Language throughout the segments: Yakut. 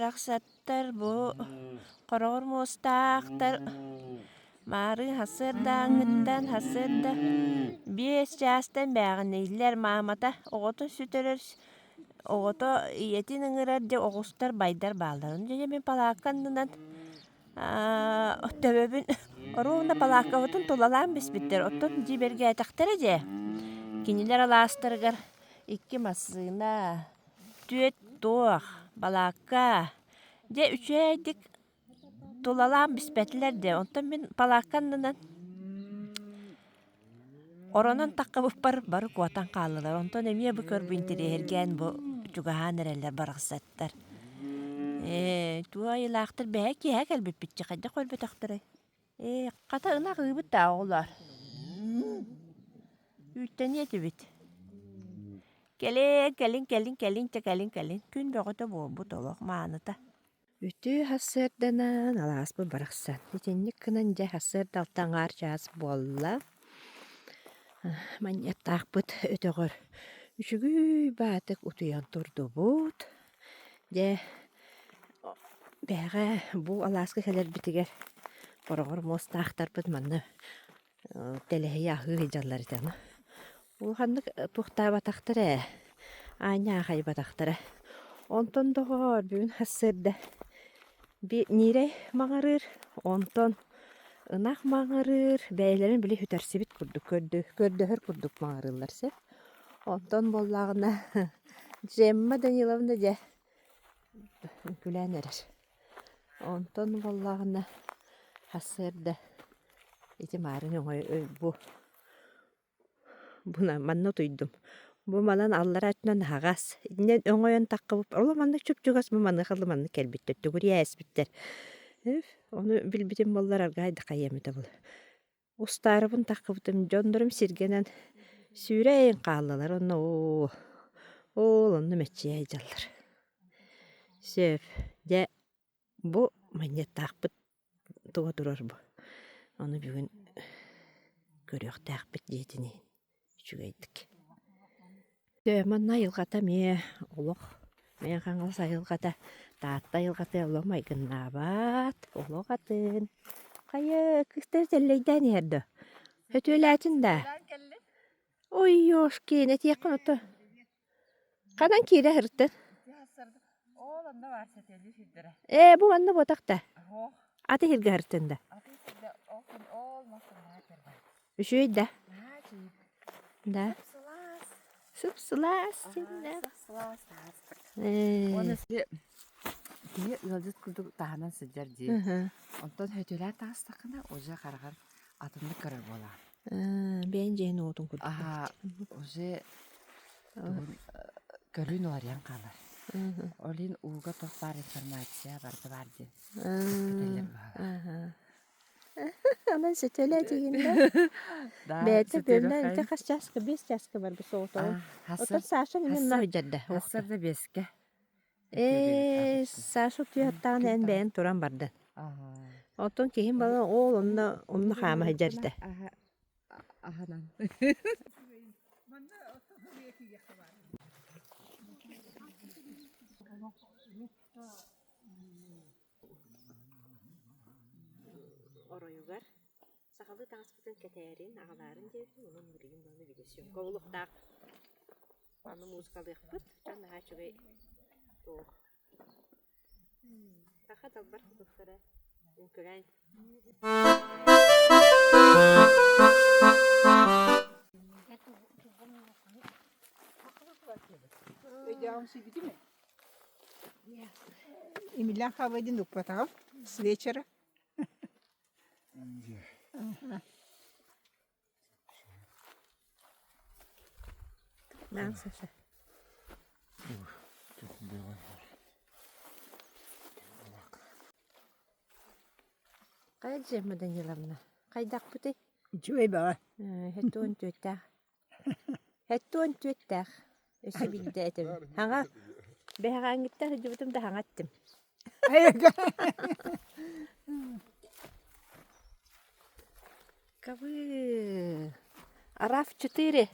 Барахсаттар бу хороҕор муостаахтар маарыы сарсыардааҥҥыттан сарсыарда 5 чаастан бээҕиннииллэр маамата оҕотун сүтэрэр оҕото ийэтин ыҥырар дьэ оҕустар байдар бааллар дьэ мин палаакка аннынан төбөбүн оруобуна палааккабытын тулалаан биспиттэр оттон дьиибэргээтэхтэрэ дьэ кинилэр алаастарыгар икки массыына түөрт туох балаакка дьэ үчүгэйдик тулалаан биспэтилэр дьэ онтон мин палаакка аннынан оронон таххыбыппар бары куотан хааллылар онтон эмиэ бу көрбү интэриэһиргээн бу чугаһаан эрэллэр барахсаттар ээ туох айылаахтар бэһэ киэһэ кэлбиппит хайдах көрбөтөхтөрөй ээ хата ынах ыыбыт да оҕолоор үүттэниэ этибит кэлин кэлин кэлин кэлин чэ кэлин кэлин күн бөҕөтө буолбут олох мааныта Үтүө сарсыарданан алааспыт барахсан. Итинник гынан дьэ сарсыарда алта аҥаар чаас буолла. Манньыаттаахпыт өтөҕөр үчүгэй баатык утуйан турдубут. Дьэ бэҕэ бу алааска кэлэрбитигэр хороҕор муостаахтарбыт манна тэлэһийэ аһыы сылдьаллар этэ. Улаханнык туохтаабатахтар ээ, аанньа аахайбатахтара. Онтон доҕоор, бүгүн сарсыарда ньирэй маҥырыыр, онтон ынах маҥырыыр, бэйэлэрин били сүтэрсибит курдук көрдөһөр курдук маҥырыыллар сөп. Онтон буоллаҕына Джемма Даниловна дьэ үҥкүүлээн эрэр. Онтон буоллаҕына сарсыарда ити маарын өҥөй бу Бу манна утуйдум. Бу манан аллараа өттүнэн аһаҕас. Итинэн өҥөйөн таххыбыт олох манна чуп-чугас бу маныаха дылы маннык кэлбиттэр, төгүрүйэ ээспиттэр. Ону билбитим буоллар аргаай да хайыам этэ буолуо. Устаарыбын таххыбытым дьоннорум сиргэнэн сүүрэн хааллылар онно оо оол онно мэччийэ сылдьаллар. Сөп, дьэ Бу манньыаттаахпыт туга турар бу. Ону бүгүн көрүөхтээхпит дьиэтин иһин үчүгэйдик. Дьэ манна айылҕата эмиэ олох Мэҥэ Хаҥалас айылҕата Таатта айылҕата олох майгыннаабат, олох атын. Хайа кыыстара тэллэйдээн иһэр дуо? Сөтүөлээтин даа? Ой, ёшкин, этиэххин ото Ханан киирэ сырыттын? Ол онно баар сэтиэлии сирдэрэ. Ээ, бу манна буотах да. Оһох. Аты сиргэ сырыттын да. Аты сиргэ ол күн ол массыынаҕа кэлбэт. Үчүгэй да. Наһаа үчүгэй. Да. Сып-сылаас. Сып-сылаас синнэ. Сып-сылаас таһаастык. Ээ. Уонна сили киһи ыалдьыт курдук таһынан сылдьар дии. Онтон сөтүөлээн таҕыстаххына уже хараҕар атыннык көрөр буолаҕын. Бэйэн дьиэһин уотун курдук. Аһаа, уже тугун көрүүн уларыйан хаалар. Ол иһин ууга туох баар информация барыта баар диэн этэллэр быһалаах. Онон сөтүөлээ диигин да? Да, Бэйэтэ сөтүөлүөх бүөллээн ити хайын. хас чааска биэс чааска барбыт соҕотоҕун. Хасыр Оттон Саша эмиэ онно сылдьар да? хасыр да биэскэ. Ээ, Саша утуйуохтааҕын Күн эн таҕыс. бэйэн туран бардын. Аһаа. Оттон киһим балан оол онно онно Мин хаама сылдьар утуйуохпуна этэ. аһа аһанан. Оройугар сахалыы таҥаспытын кэтээрин, аҕалаарын диэбитим, онон билигин даҕаны видеосъемка буолуохтаах. Аны музыкалыахпыт, дьон наһаа үчүгэй туох Саха далбар хотуттара үҥкүүлээн Емельян Хабадин укпатаҕым с вечера. Наан Саша. Хайа Джемма Даниловна, хайдахпытый? Үчүгэй баҕа. Хэттуон түөттээх. Хэттуон түөттээх. Өссө биирдэ этэбин. Хаҥа бэһэҕээҥҥиттэн сылдьыбытым да хаҥа эттим. Кабы Раф-4.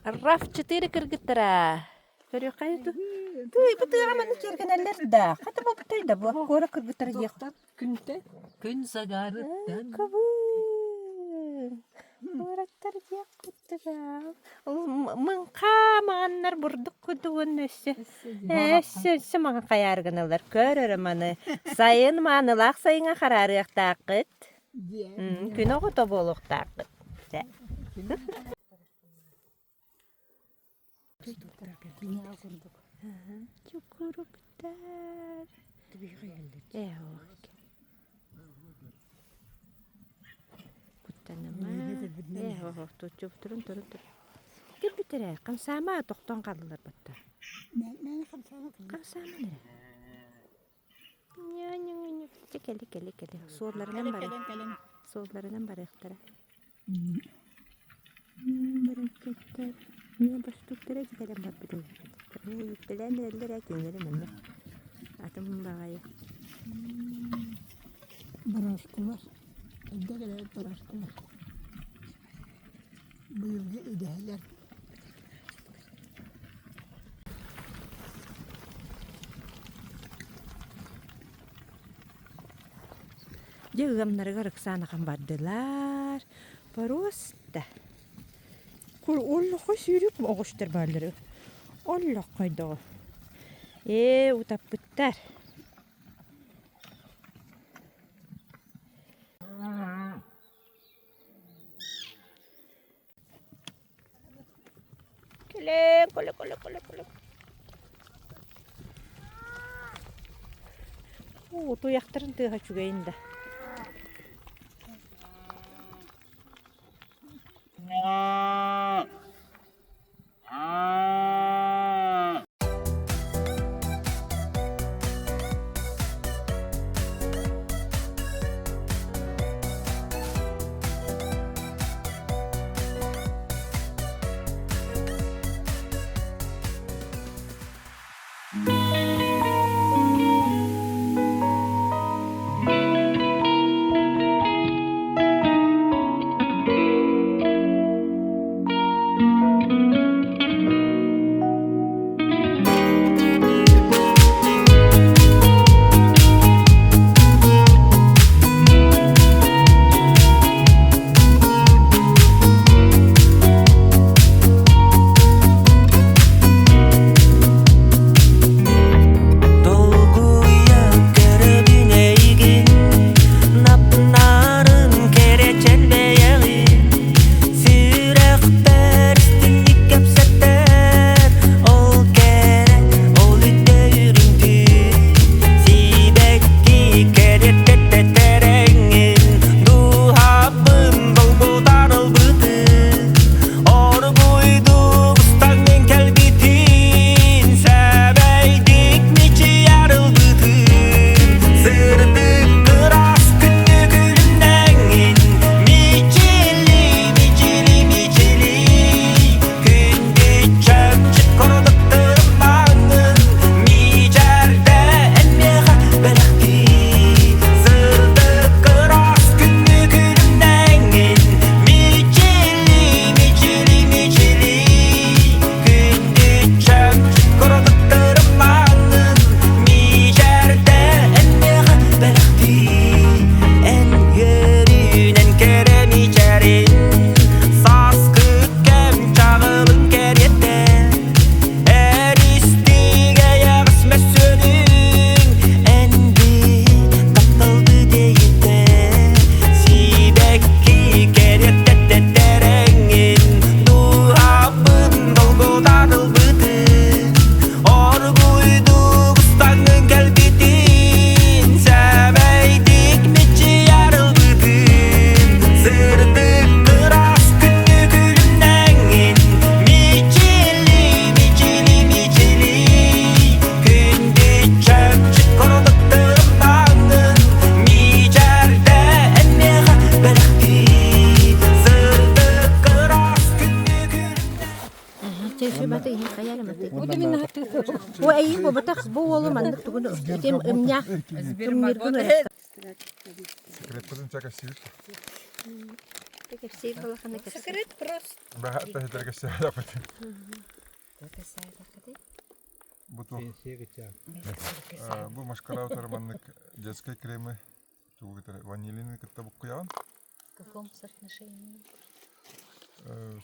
Раф-4 кыргыттара. Көрүөххэ ту. Тыый, бу тыаҕа маннык киэргэнэллэр да. Хата буолбутай да бу куора кыргыттара диэх. Күнтэн күн сагаарыттан Кыбыы. Куораттар диэх курдуга. Ол мыҥхаа маҕаннар бурдук курдук уонна өссө өссө өссө маҥан хайаары гыналлар. Көр эрэ маны. Сайын маанылаах сайыҥа хараарыахтааххыт. Күн оҕото буолуохтааххыт. Дьэ. Чукуруктар. Куттаныма. Турун турун тур. Кирбитэрэ хамсаама тохтон хааллылар батта. Хамсаама эрэ. Ньа-ньа-ньа. Кэли кэли кэли. Суолларынан бары. Суолларынан барыахтара. Баракеттар. Мин бостууктара ити кэлэн барбытым. Үүттэлээн эрэллэр ээ кинилэри манна. Атым баҕайы. Барашкалар. Эрдэ кэлээт барашкалар. Быйылгы идэһэлэр. Дьэ ыамнарыгар ыксаан ахан бардылар. Просто оллоххо сүүрүк оҕустар бааллар. Оллоххойдоҕо. Ээ утаппыттар. Кэлэн, кэлэ, кэлэ, кэлэ, кэлэ. Уу, туйахтарын тыаһа үчүгэйин да. Долгуйа көрөбүн эйигин Напнарын кэрэчэн бэйэҕин Сүрэхпэр истиҥник кэпсэтэр Ол кэрэ, ол үтэ үрүҥтүү Сибэкки кэриэтэ тэрэҥҥин Дууһабын долгутан ылбытын Оргуйдук устаҥҥын кэлбитин Сэбэйдик мичийэр ылбытын Сырдык ыраас күндү күлүмнэҥҥин Мичили, мичили, мичили Күндү чөмчөт курдук тырымнаҥҥын Мичээрдэ эн миэхэ бэлэхтии Сырдык ыраас күндү күлүмнэҥҥин Мичили, мичили, мичили Күндү чөмчөт курдук тырымнаҥҥын Мичээрдэ эн миэхэ бэлэхтии Эн үөрүүнэн кэрэ мичээрин Сааскы кэм чаҕылын кэриэтэ Эристигэ эйэҕэс мөссүөнүҥ Эн таптал бүтэйитэ Сибэкки кэриэтэ тэрэҥҥин Дууһабын долгутан ылбытын Оргуйдук устаҥҥын кэлбитин Сэмэйдик мичийэр ылбытын Сырдык ыраас күндү күлүмнэҥҥин Мичили, мичили, мичили Күндү чөмчөк курдук тырымнаҥҥын Мичээрдэ эн миэхэ бэлэхтии Сырдык ыраас күндү Бу эйиин буолбатах, бу уолу маннык тугун итим ымньа ымньыргын өрө. Секреттарын ча кэпсиибит. Кэпсиир балаханы кэпсиир. Секрет просто. Баһа таһытар кэпсээбит. Бу туох бу машкара утары маннык детскай кремы тугу кытары ванилины кытта буккуйаҕын. В каком соотношении?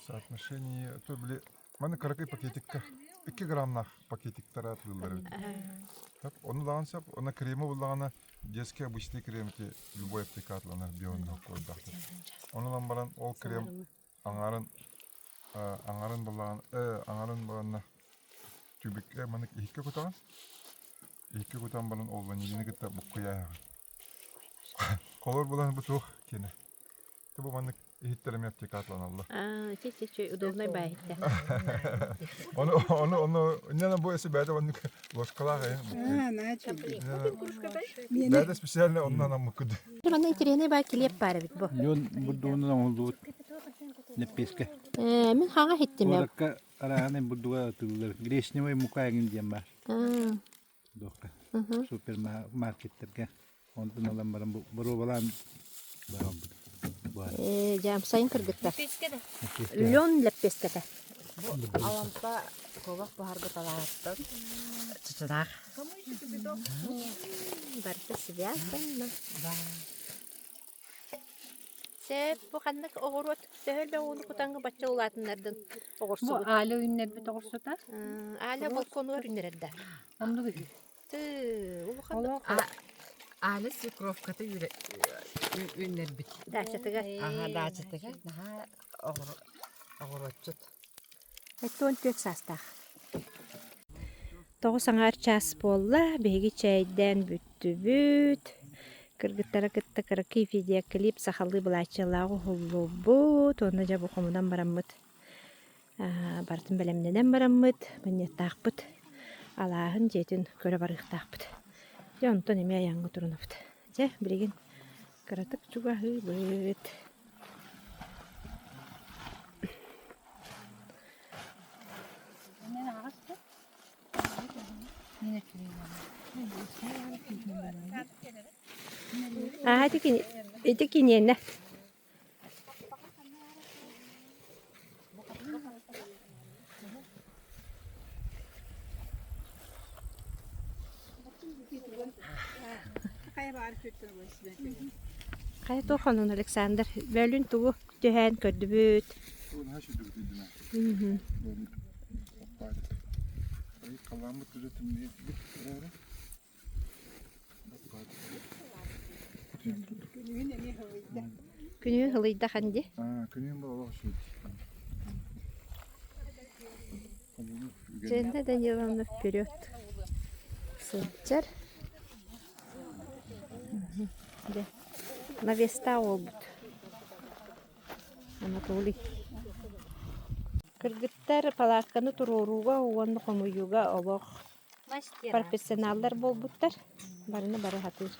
Соотношении то били маны кыракый пакетикка 2 граммнаах пакетиктара атылылар эбит. Ону даҕаны сөп, уонна креми буллаҕына детский обычный крем ити любой аптека атыланар бионнук куордахтар. Ону ылан баран ол крем аҥарын аҥарын буллаҕына аҥарын буланна тюбикке маннык иһиккэ кутаҕын. Иһиккэ кутан баран ол ванилины кытта буккуйааһаҕын. Холор булан бу туох киэнэ. Бу маннык иһиттэр эмиэ аптекатланаллар. Аа, чи чи чи удобнай баа иһиттэ. Ону ону ону инньэ бу эси бэйэтэ оннук ложкалаах эйин. Аа, наачы. Бэйэтэ специально оннан аммыккыт. Манна интэриэһинэй баа килиэп баар эбит бу. Дьон бурдугунан оҥоһуллубут лэппиэскэ. Ээ, мин хаҥа иһиттим. Куоракка арааһынай бурдуга атыылыыр. Гречневай мука эҥин диэн баар. Дуохха. Супермаркеттарга. Онтон ылан баран боруобалаан бараммыт. Ээ, дьаамсайын кыргыттар. Лен лэппиэскэтэ. Бу Алампа куобах буһарбыт алааһыттан чычынаах. Барыта связано. Сөп, бу ханнык оҕуруот төһө элбэх ууну кутаҥҥа бачча улаатыннардын Бу оҕурсубут? Аля үүннэрбит оҕурсута. Аля балконугар үүннэрэр да? Оннук үһү. Тыы, улахан Олох Аля свекровката үүннэрбит. Даачатыгар. Аха, даачатыгар наһаа оҕуруотчут. 14 саастаах. Тоҕус аҥаар чаас буолла, биһиги чээйдээн бүттүбүт. Кыргыттары кытта кыракый видеоклип сахалыы былааччыйалаах уһуллубут уонна дьэ бу хомунан бараммыт барытын бэлэмнэнэн бараммыт манньыаттаахпыт алааһын дьиэтин көрө барыахтаахпыт. Дьэ онтон эмиэ айаҥҥа турунабыт. Дьэ билигин кыратык чугаһыыбыт. Аа ити кини ити киниэнэ. Хайа туох онон Александр бөлүн тугу түһээн көрдүбүт. Күнүһүн һылыйда хан дии. Дженна Даниловна вперед сылдьар. Дьэ, навеста уолбут. Анатолий. Кыргыттар палаакканы туруорууга уонна хомуйууга олох профессионаллар буолбуттар. Барыны бары сатыыр.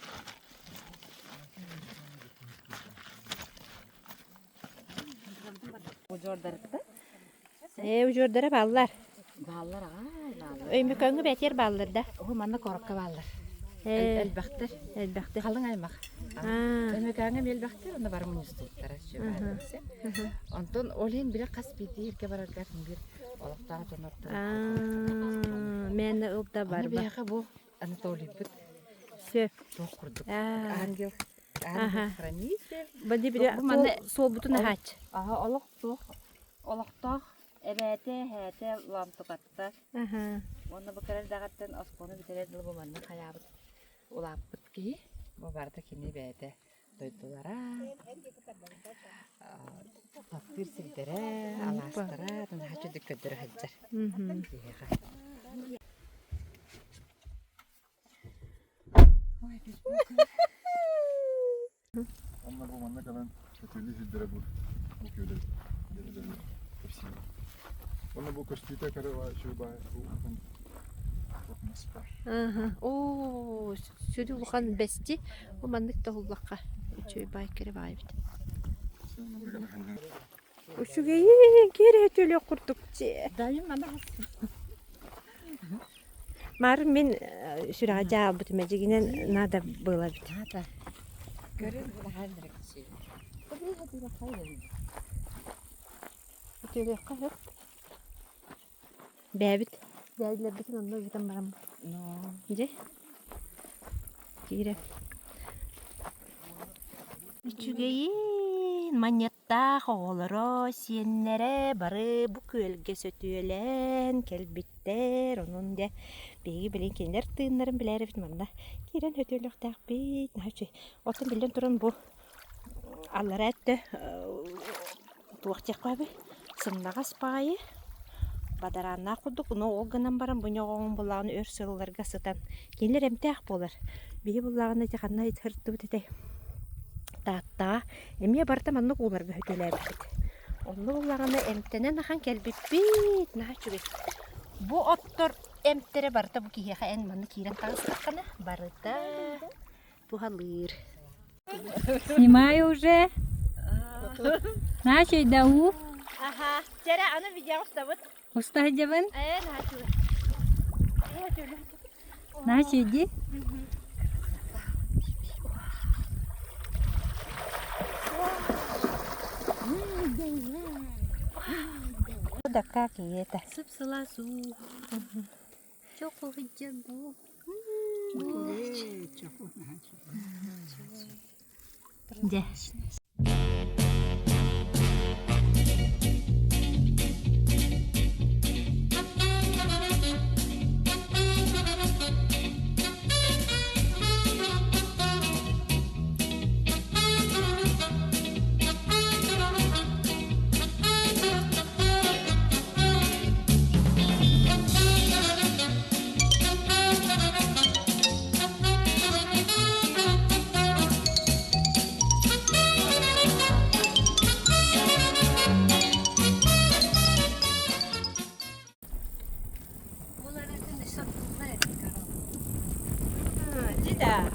Удьуордарыттан? Ээ, удьуордара бааллар. Бааллар аҕай, бааллар. Өймөкөөҥҥө бэтиэр бааллар да? Оо, манна куоракка бааллар. Ээ, Элбэхтэр. элбэхтэр. Халыҥ аймах. Аа. Өймөкөөҥҥө эмиэ элбэхтэр, онно бары мунньустубуттара сүбэ. Онтон ол иһин били хас биирдии сиргэ бараргар биир олохтоох дьон ортолоро. Аа, мээнэ ыл да Аны барба. биһиэхэ бу Анатолийбыт Сөп. туох курдук Аа. ангел Аха. ангел-хранитель. Бу били Бу манна суолбутун аһааччы. Аха, олох туох олохтоох эбээтэ, эһээтэ Лоомтукатта Аха. уонна бу кэрэл даҕаттан оскуоланы бүтэрэр дылы бу манна хайаабыт улааппыт киһи. Бу барыта кини бэйэтэ дойдулара, таптыыр сирдэрэ, алаастара наһаа үчүгдүк көрдөрө сылдьар киһиэхэ. Онно бу манна кэлэн көтүөлүү сирдэрэ бу бу күөлэ диэн кэпсиир. Онно бу көстүүтэ кэрэ үчүгэй баай бу улахан туох мас баар. Аха. Оо, сүдү улахан бэсти. Бу маннык да уһуллахха үчүгэй баай кэрэ баай эбит. Үчүгэйин киэрэ өтүөлүөх курдук дьиэ. Дайым ана Маар мин сүрэҕэ дьаалбытым эдьигинэн надо было эбит. Надо. Көрүн наһаа бэрикчи. Өтүөлүөххэ сөп. Бээбит. Дээдилэрбитин онно ыытан баран дьэ киирэн Үчүгэйин манньыаттаах оҕолоро, сиэннэрэ бары бу күөлгэ сөтүөлээн кэлбиттэр. Онон дьэ биһиги билигин кинилэр тыыннарын билээрибит манна киирэн сөтүөлүөхтээхпит. Наһаа үчүгэй. Оттон биллэн туран бу аллараа өттө туох диэххэ эбий сымнаҕас баҕайы бадарааннаах курдук но ол гынан баран бу ньоҕоҕун буллаҕына өр сылларга сытан кинилэр эмтээх буолар биһи буллаҕына ити ханна сырыттыбыт этэй Тааттаҕа эмиэ барыта маннык ууларга сөтүөлээбиппит онно буллаҕына эмтэнэн ахан кэлбиппит наһаа үчүгэй бу оттор эмтэрэ барыта бу киһиэхэ эн манна киирэн таҕыстаххына барыта туһалыыр Снимаю уже. Начай да уу. Аха. Чэрэ, аны видео устабыт. Уста сылдьабын. Ээ, наһаа Начай иди. Да как и это. Сып-сылаас уу. Чокулдьа бу. Дьэ. Дьэ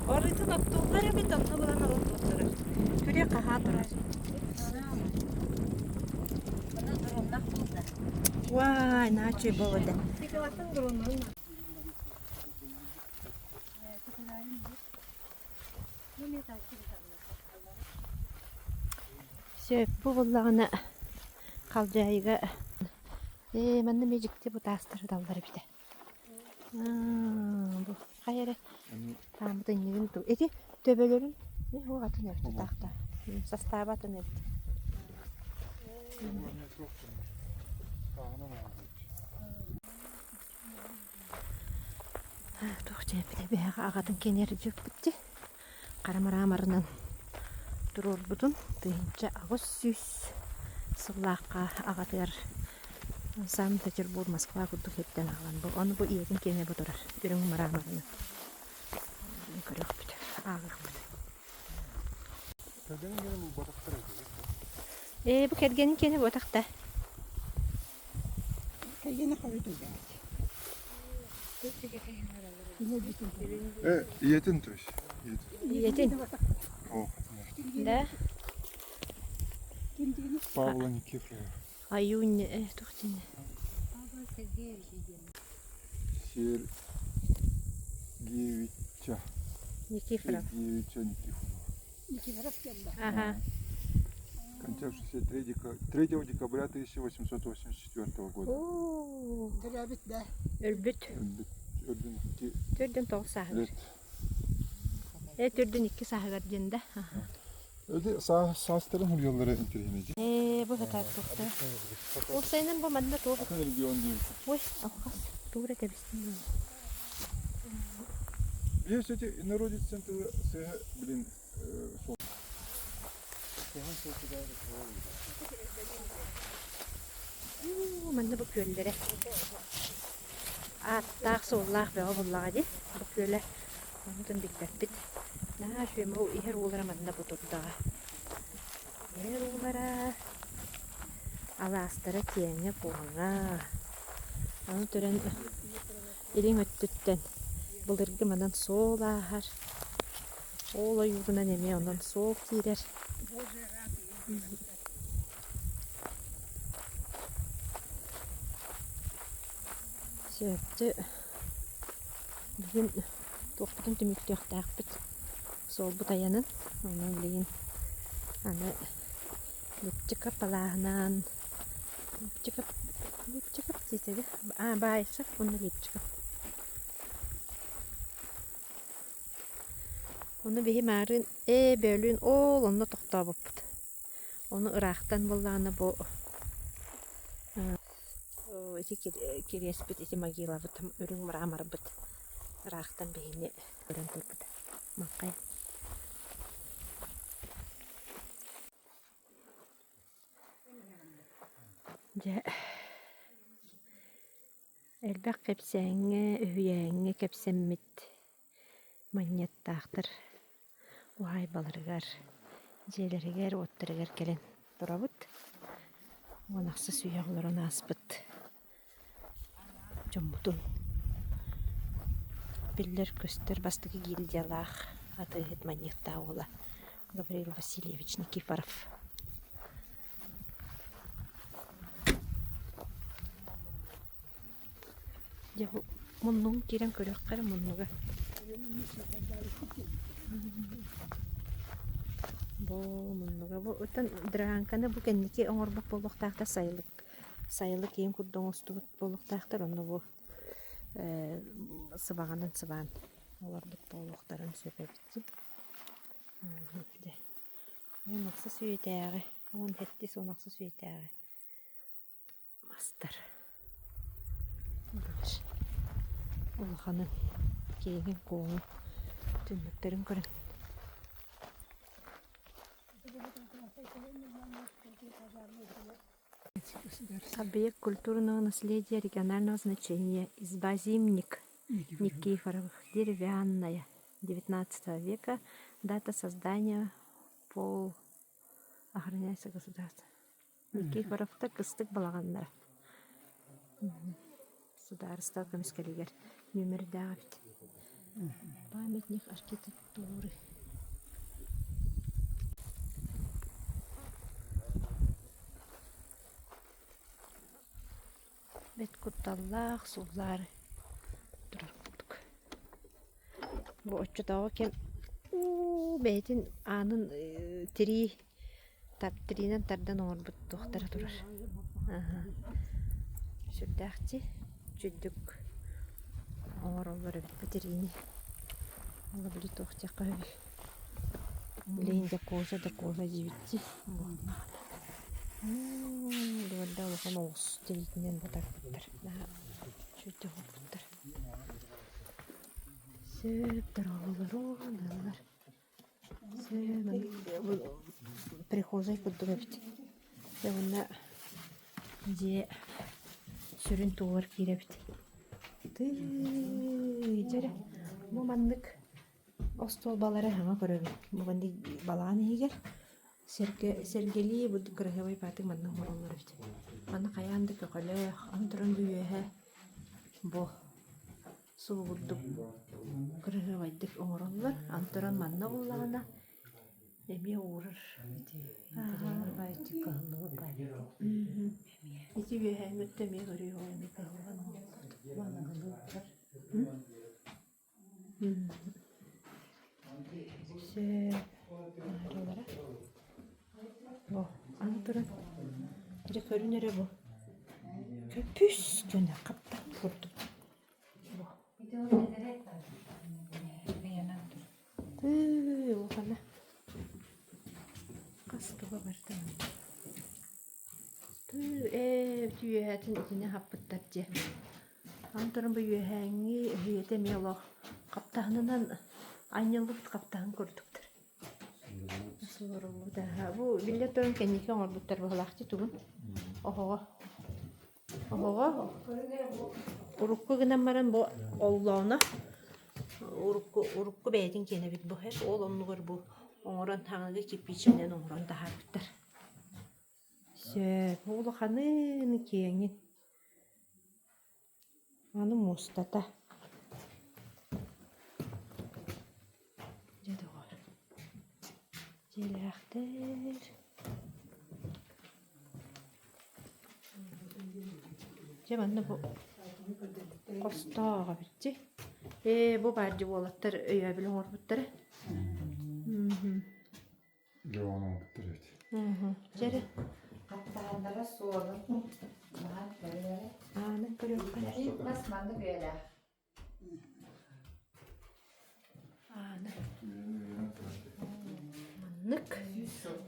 орытын оттууллар эбит, онно булан олорбуттара. Күрүө хаһаа турар. Уай, наачуй буолла. Сөп бу буоллаҕына Халдьаайыга ээ манна эмиэ дьикти бу таастары таллар эбитэ. Бу хайа эрэ тааммыт иннигин ту ити төбөлөрүн уох атын эбит тутаахта састааба атын эбит. Туох дьээбитэ биһиэхэ аҕатын киэнигэр илдьибиппит дии. Хара мраморынан туруорбутун 1800 сыллаахха аҕатыгар Санкт-Петербург, Москва курдук сиртэн аҕалан бу ону бу ийэтин киэнэ бу турар үрүҥ мраморынан көрүөхпүт, ааҕыахпыт. Ээ, бу кэргэнин киэнэ буотах да. Э, ийэтин то есть. Ийэтин. Да? Павла Никифорова. Аюнь, э, туох диэн? Сергеевича. Никифоров. Сергеевича Никифорова. Ага. Скончавшийся 3 декабря 1884 года. Оо, өлбүт. Өлбүт. Төрдүн тоҕус сааһыгар. Лет. Э, төрдүн икки сааһыгар диэн да. Öyle саастарын хулиялары интеллигенти. Ээ, бу хатар туохта. Уопсайынан бу манна туох. Атын регион диир. Ой, алхас, тугура тэбистин. Есть эти инородец центры, блин, Манна бу күөллэрэ ааттаах-суоллаах бөҕө буоллаҕа дии. Бу күөлэ онтун билбэппит. Наһаа үчүгэй бу иһэр уулара манна бу турдаҕа. Иһэр уулара алаастара киэҥэ-куоҥа. Аны туран илиҥ өттүттэн былыргы манан суол ааһар. Ол ойуурунан эмиэ онон суол киирэр. Сөптө бүгүн туохпутун түмүктүөхтээхпит суолбут айанын. Онон билигин аны Лүпчикап алааһынан Лүпчикап Лүпчикап. Тиэтэбит. Аа, Баайсов уонна Липчиков. Ону биһи маарыын ээ бөөлүүн оол онно тохтообуппут. Ону ыраахтан буоллаҕына бу ити кириэспит ити могилабыт үрүҥ мраморбыт ыраахтан биһини көрөн турбута. Маҥхайа. Дьэ элбэх кэпсээҥҥэ, үһүйээҥҥэ кэпсэммит манньыаттаахтар уһаайбаларыгар, дьиэлэригэр-уоттарыгар кэлэн турабыт. Уон ахсыс үйэ олорон ааспыт дьоммутун биллэр-көстөр бастакы гильдиялаах атыыһыт манньыаттаах уола Гаврил Васильевич Никифоров. Дьэ бу муннугун киирэн көрүөххэ эрэ муннуга. Бу муннуга бу оттон дранканы бу кэнники оҥорбут буолуохтаахтар сайылык сайылык иин курдук оҥостубут буолуохтаахтар онно бу э сыбаҕанан сыбаан олорбут буолуохтарын сөп эбит. Дьэ 16 үйэтээҕи 17 16 үйэтээҕи мастар улаханын киэҥин-куоҥун түннүктэрин көрөн Объект культурного наследия регионального значения изба Зимник Никифоровых деревянная XIX века дата создания пол охраняется государством Никифоровтар кыстык балаҕаннара Судаарыстыба көмүскэлигэр нүөмэрдээх эбит. Памятник архитектуры. Бэт кутталлаах сууллаары турар курдук. Бу оччотооҕу кэм уу бэйэтин аанын тирии тириинэн тардан оҥорбут туохтара турар. Сүрдээх дии, чүддүк оҥороллор эбит бу тириини. Ол били туох диэххэ сөбүй? Билигин дьэ кожа да кожа диибит дии. Дуорда улахан оҕус тириитинэн батарбыттар. Наһаа үчүгэйдик оҥорбуттар. Сөп дорооболорун ыаллар. Прихожай курдук эбит. Дьэ уонна дьиэ сүрүн тугар киирэбит. Тыый, дьэ эрэ бу маннык остуолбалары саҥа көрөбүн. Бу маннык балаҕан иһигэр сэргэ сэргэлии бу кыраһыабай баатык манна оҥороллор эбит. Манна хайаан да көҕөлөөх, аны туран бу үөһэ бу Субу курдук кыраһыабайдык оҥороллор. Антон манна буоллаҕына эмиэ уурар. Ити үөһээҥҥи өттө эмиэ көрүөҕү эмиэ кыһыллан оҥоһуллубут. Сөп. Наһаралара. Бу аны туран дьэ көрүн эрэ бу. Көпүс гына хаптаһын курдук. Тыы, улахана. Хас туга барда Тыы, ээ, үөһээтин итини хаппыттар дьэ. Аны туран бу үөһээҥҥи өһүөтэ эмиэ олох хаптаһынынан анньыллыбыт хаптаһын курдуктар. Суоруллубут аһа. Бу биллэ туран кэнники оҥорбуттар быһалаахчы тугун? Оһоҕо. Оһоҕо урукку гынан баран бу оллооно урукку урукку бэйэтин киэнэ эбит бу ол оннугар бу оҥорон таҥаһы кирпииччэнэн оҥорон таһаарбыттар. Сөп улаханын киэҥин Аны муостата. Дьэ доҕор, дьиэлээхтэр. Дьэ манна бу хостоох эбит дии. Ээ бу баар дьэ уолаттар өйөөбүл оҥорбуттара. Дьэ ону оҥорбуттар эбит. Дьэ эрэ. Хаттааннара суолун. Аанын көрүөххэ. Мас маннык үйэлээх. Аана. Маннык.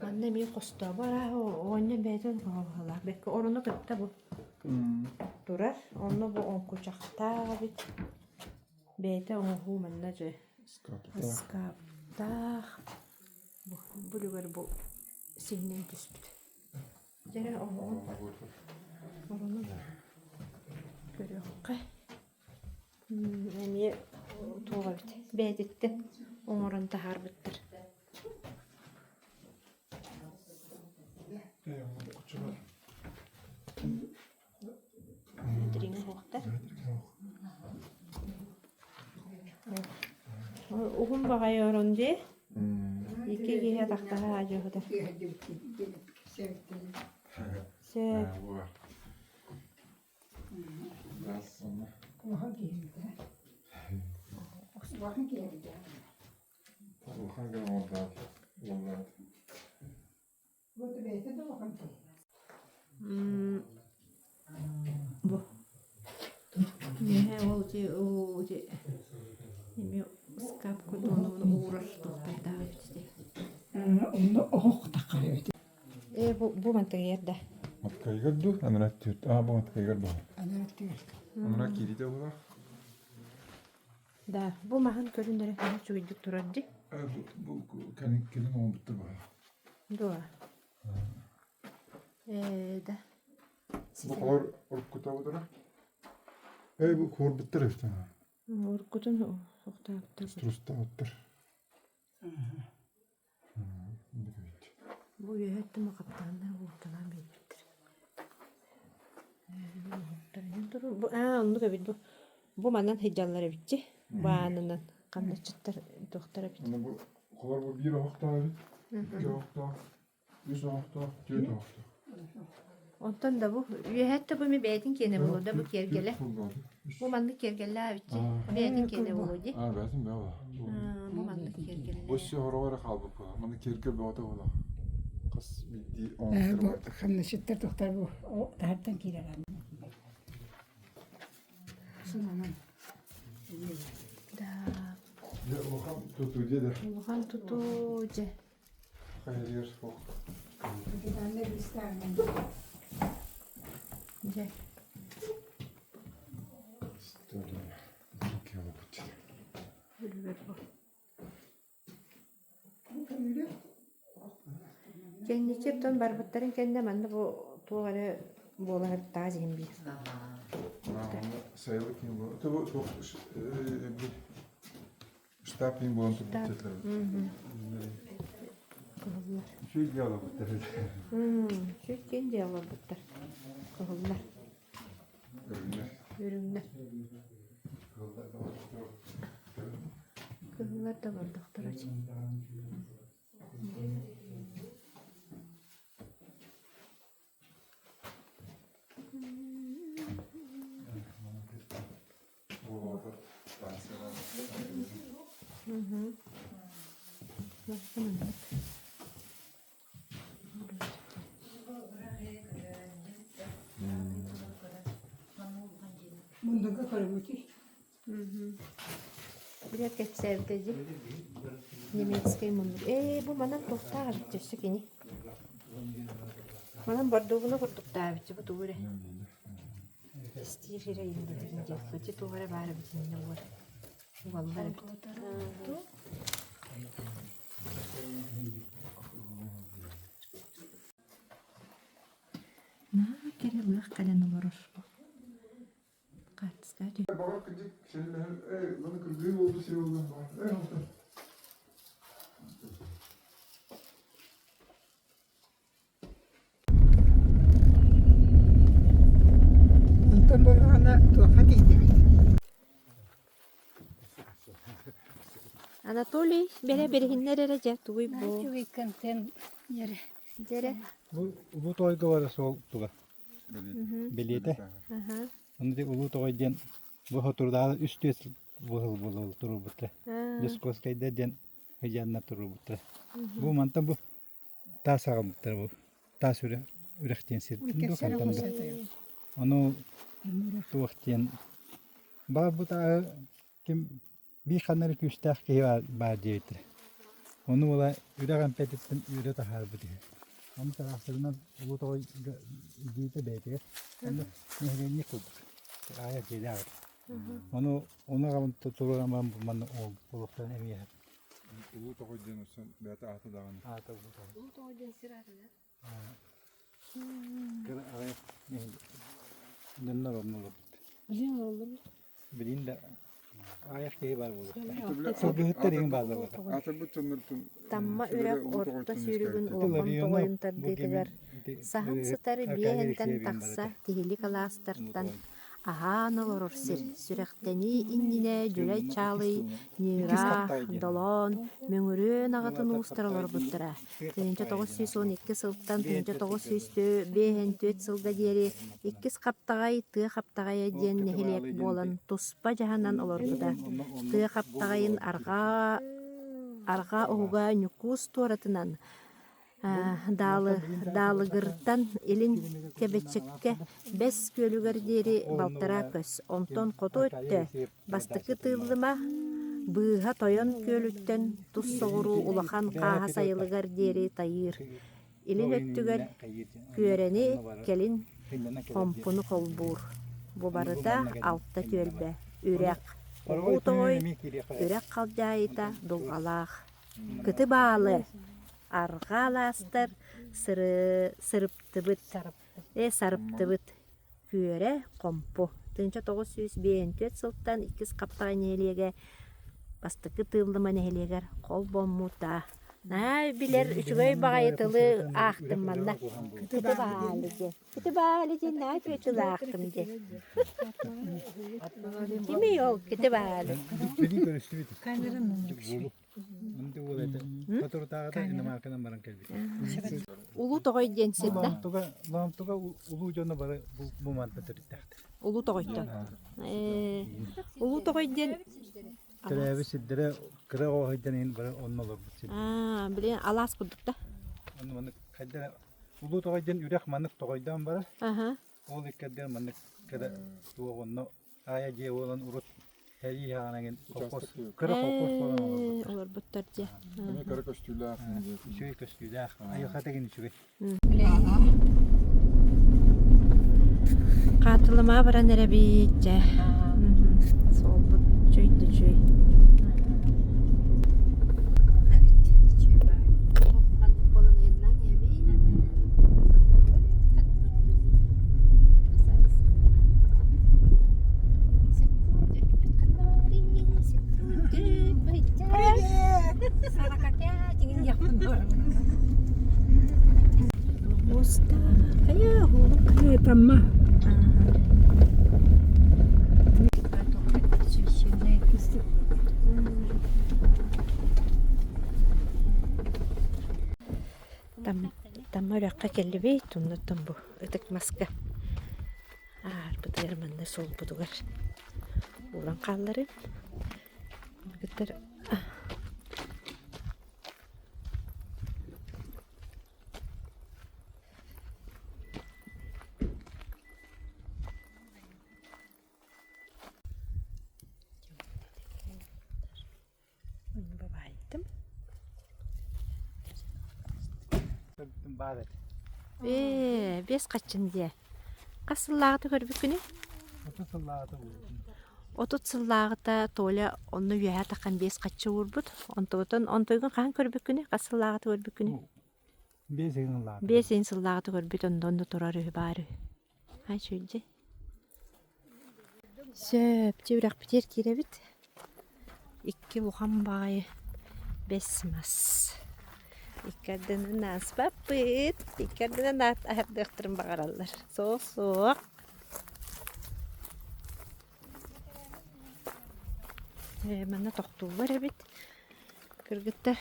Манна эмиэ хостообо арааһа оҕонньор бэйэтин хоһоҕолоох. Бэккэ орону кытта бу турар. Онно бу оҥкучахтаах эбит. Бэйэтэ оҥоһуу манна дьэ ыскааптаах. Бу бу үлүгэр бу сиҥнэн түспүт. Дьэ оһоҕун оронун көрүөххэ. Эмиэ туох эбит бэйэтиттэн оҥорон таһаарбыттар. Дириҥэ суохтар. Уһун баҕайы орон дии. Икки киһи атахтаһа аадьыһыта. Сөп. Бу үөһээ ол ити ити эмиэ ыскаап курдук ону уурар туохтардаах эбит ити. Онно оһох таххар эбит. Ээ бу бу мантыгыйар да. Маткайгар ду, анара түөрт. Аа, бу маткайгар бу. Анара түөрт. Анара кииритэ булар. Да, бу маһын көрүннэрэ наһаа үчүгэйдик турар дии. Э, бу бу кэлин кэлин оҥорбуттар баҕар. Дуо? Ээ да. Бу холор уруккута Ээ бу хуорбуттар эбит. Уруккутун охтообуттар. Трустаабыттар. Бу үөһэттэн хаптааннар уурталаан биэрбиттэр. Бу аа оннук эбит бу. Бу манан сылдьаллар эбитчи. Баанынан хамначчыттар туохтар эбит. Бу холор бу биир оһохтоох эбит. Икки оһохтоох, үс оһохтоох, түөрт оһохтоох. Онтон да бу үөһэттэ бу ми бэйэтин киэнэ буолуо да бу киэргэлэ. Бу маннык киэргэллээх эбитчи. Бэйэтин киэнэ буолуо дии. Аа, бэйэтин бэйэ Бу маннык киэргэллээх. Өссө хороҕо эрэ хаалбыт буолар. Маннык киэргэл бөҕөтө буолар. Хас биирдии Бу хамначчыттар тохтор бу таһыртан киирэр Да. Дьэ, улахан тутуу дьэ да. Улахан тутуу дьэ. Хайыыр суох. Дьэ. Кэнники оттон барбыттарын кэннэ манна бу туох эрэ буола сырыттаҕа дьиһин биир. Сайылык Штаб иин буолан турбут Кыһыллар. Үчүгэй дьыала буттар. Үчүгэй киэн дьыала буттар. Кыһыллар. Үрүҥнэр. Үрүҥнэр. Кыһыллар да олордохторо Мундуга көрбүтүй. Били кэпсээбитэ дии. Немецкэй муннук. Ээ, бу манан туохтаах эбит өссө кини. Манан бордуобуна курдуктаабыччы бу тугу эрэ. Стив эрэ иҥнэтин диэх ити туох эрэ баар эбит иннэ уор. Уоллар эбит. Наа кэрэ лыах кэлэн олорор. Хаартыска Баҕар кырдьык сэллэһэр, ээ, маны кыргыы буолбут сир буолуон баҕар. Ээ, онтон. Онтон буоллаҕына туохха тиийдибит? Анатолий бэрэ бэриһиннэр эрэ дьэ тугуй бу? Үчүгэй контент дьэрэ. Дьэрэ. Бу Улуу Тоҕойго бара суол туга бэлиэтэ. Ону ди Улуу Тоҕой диэн бу хотурдааҕы үс түөс быһыл буола туруорбуттара. Дьоскуоскайда диэн хыдьааннар туруорбуттара. Бу мантан бу таас аҕалбыттара бу таас үрэх үрэх диэн сиртэн дуу хантан дуу. Ону туох диэн баарбыт ким биир ханна эрэ күүстээх киһи баар диэбиттэрэ. Ону ыла үрэх эмпэтиттэн үөрэ таһаарбыт үһү. Ону тараахсырынан Улуу Тоҕойго илдьиитэ бэйэтигэр онно нэһилиэнньэ курдук аайа дьиэлээх этэ. Ону ону аҕалан туруоран баран манна олохтоон эмиэ Улуу Тоҕой диэн өссө бэйэтэ аата даҕаны. Аата Улуу Тоҕой. Улуу Тоҕой диэн сир аата да? Кыра аҕыйах дьоннор онно олорбут. Билин олороллор. Билин да аҕыйах киһи баар буолуохтаах. Сылгыһыттар иҥин бааллар буолар. Аатырбыт дьоннортон Тамма үрэх орто сүүрүгүн улахан тоҕойун тардыытыгар саһан сытар биэһэнтэн тахса тиһилик алаастартан Аһаан олорор сир, сүрэхтэнии иннинэ Дьүлэй Чаалый, Ньыыраах, Долоон, Мөҥүрүөн аҕатын уустара олорбуттара. 1912 сылтан 1954 сылга диэри иккис Хаптаҕай Тыа Хаптаҕайа диэн нэһилиэк буолан туспа дьаһанан олорбута. Тыа Хаптаҕайын арҕаа арҕаа уһуга Ньукуус туоратынан Даалыгыртан илин Кэбэчэккэ Бэс Күөлүгэр диэри балтараа көс, онтон хоту өттө Бастакы Тыыллыма Быыһа Тойон Күөлүттэн тус соҕуруу Улахан Хааһа сайылыгар диэри тайыыр, илин өттүгэр Күөрэни, кэлин Хомпуну холбуур. Бу барыта алта түөлбэ, үрэх, Улуу Тоҕой, үрэх халдьаайыта Дулҕалаах, Кытыбаалы Арҕаа алаастар сырыптыбыт, ээ сарыптыбыт, Күөрэ, Хомпу 1954 сылтан иккис Хаптаҕай нэһилиэгэ Бастакы Тыыллыма нэһилиэгэр холбоммута. Наһаа билэр үчүгэй баҕайы тылы аахтым манна. Кытыбаалы диэн. Кытыбаалы диэн наһаа үчүгэй тылы аахтым диэн. Кимий ол Кытыбаалы? Улуу Тоҕой диэн сир да? Лоомтуга улуу дьоно бары бу манта төрүттээхтэр. Улуу Тоҕойтон. Улуу Тоҕой диэн Төрөөбүт сирдэрэ кыра оҕо иһин бары онно олорбут сир. Аа, билин алаас курдук да? Онно маннык хайда Улуу Тоҕой диэн үрэх маннык тоҕойдоон барар. Аха. Ол иккэрдигэр маннык кыра туох онно Аайа дьиэ буолан урут сэрии саҕана колхоз кыра колхоз буолан олорбуттар. Олорбуттар дьэ. Эмиэ кыра көстүүлээх. Үчүгэй көстүүлээх. Айылҕа тэгин үчүгэй. Хаатылымаа баран эрэбит дьэ. Суолбут үчүй да үчүй. Тамма. Тамма үрэххэ кэллибит, оннуттан бу ытык маска аарбытыгар манна суолбутугар ууран хаалларым. Кыттар Бабайдым. Ээ, биэс хаччын диэ. Хас сыллааҕыта көрбүккүнүй? 30 сыллааҕыта уурбутум. 30 сыллааҕыта Толя онно үөһээ таххан биэс хаччы уурбут. Онтубутун онтуйгун хаһан көрбүккүнүй? Хас сыллааҕыта көрбүккүнүй? Биэс ыйын сыллааҕыта. Биэс ыйын сыллааҕыта көрбүт онно онно турар үһү баар үһү. Ай чүйдьэ. Сөп, дьэ үрэхпитигэр киирэбит. Икки улахан баҕайы бэс мас. Икки ардынан ааспаппыт, икки ардынан аһардыахтарын баҕараллар. Суох-суох. Ээ, манна тохтууллар эбит. Кыргыттар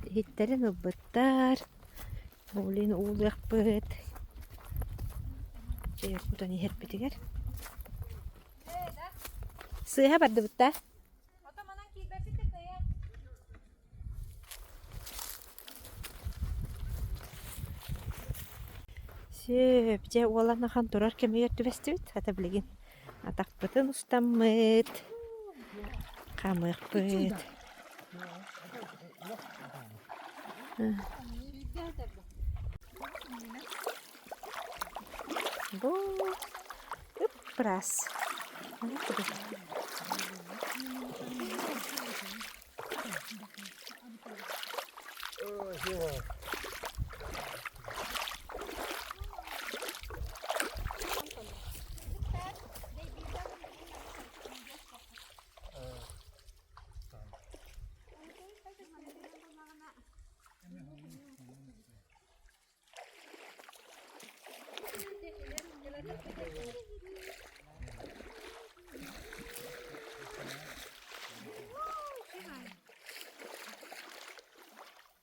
иһиттэрин ылбыттар. Блин, уулуохпут. Чэй кутан иһэрбитигэр. Сыыһа бардыбыт да? Сөп, дьэ уолан ахан турар кэмигэр түбэстибит, хата билигин атахпытын устаммыт, хаамыахпыт. Бу ыппыраас.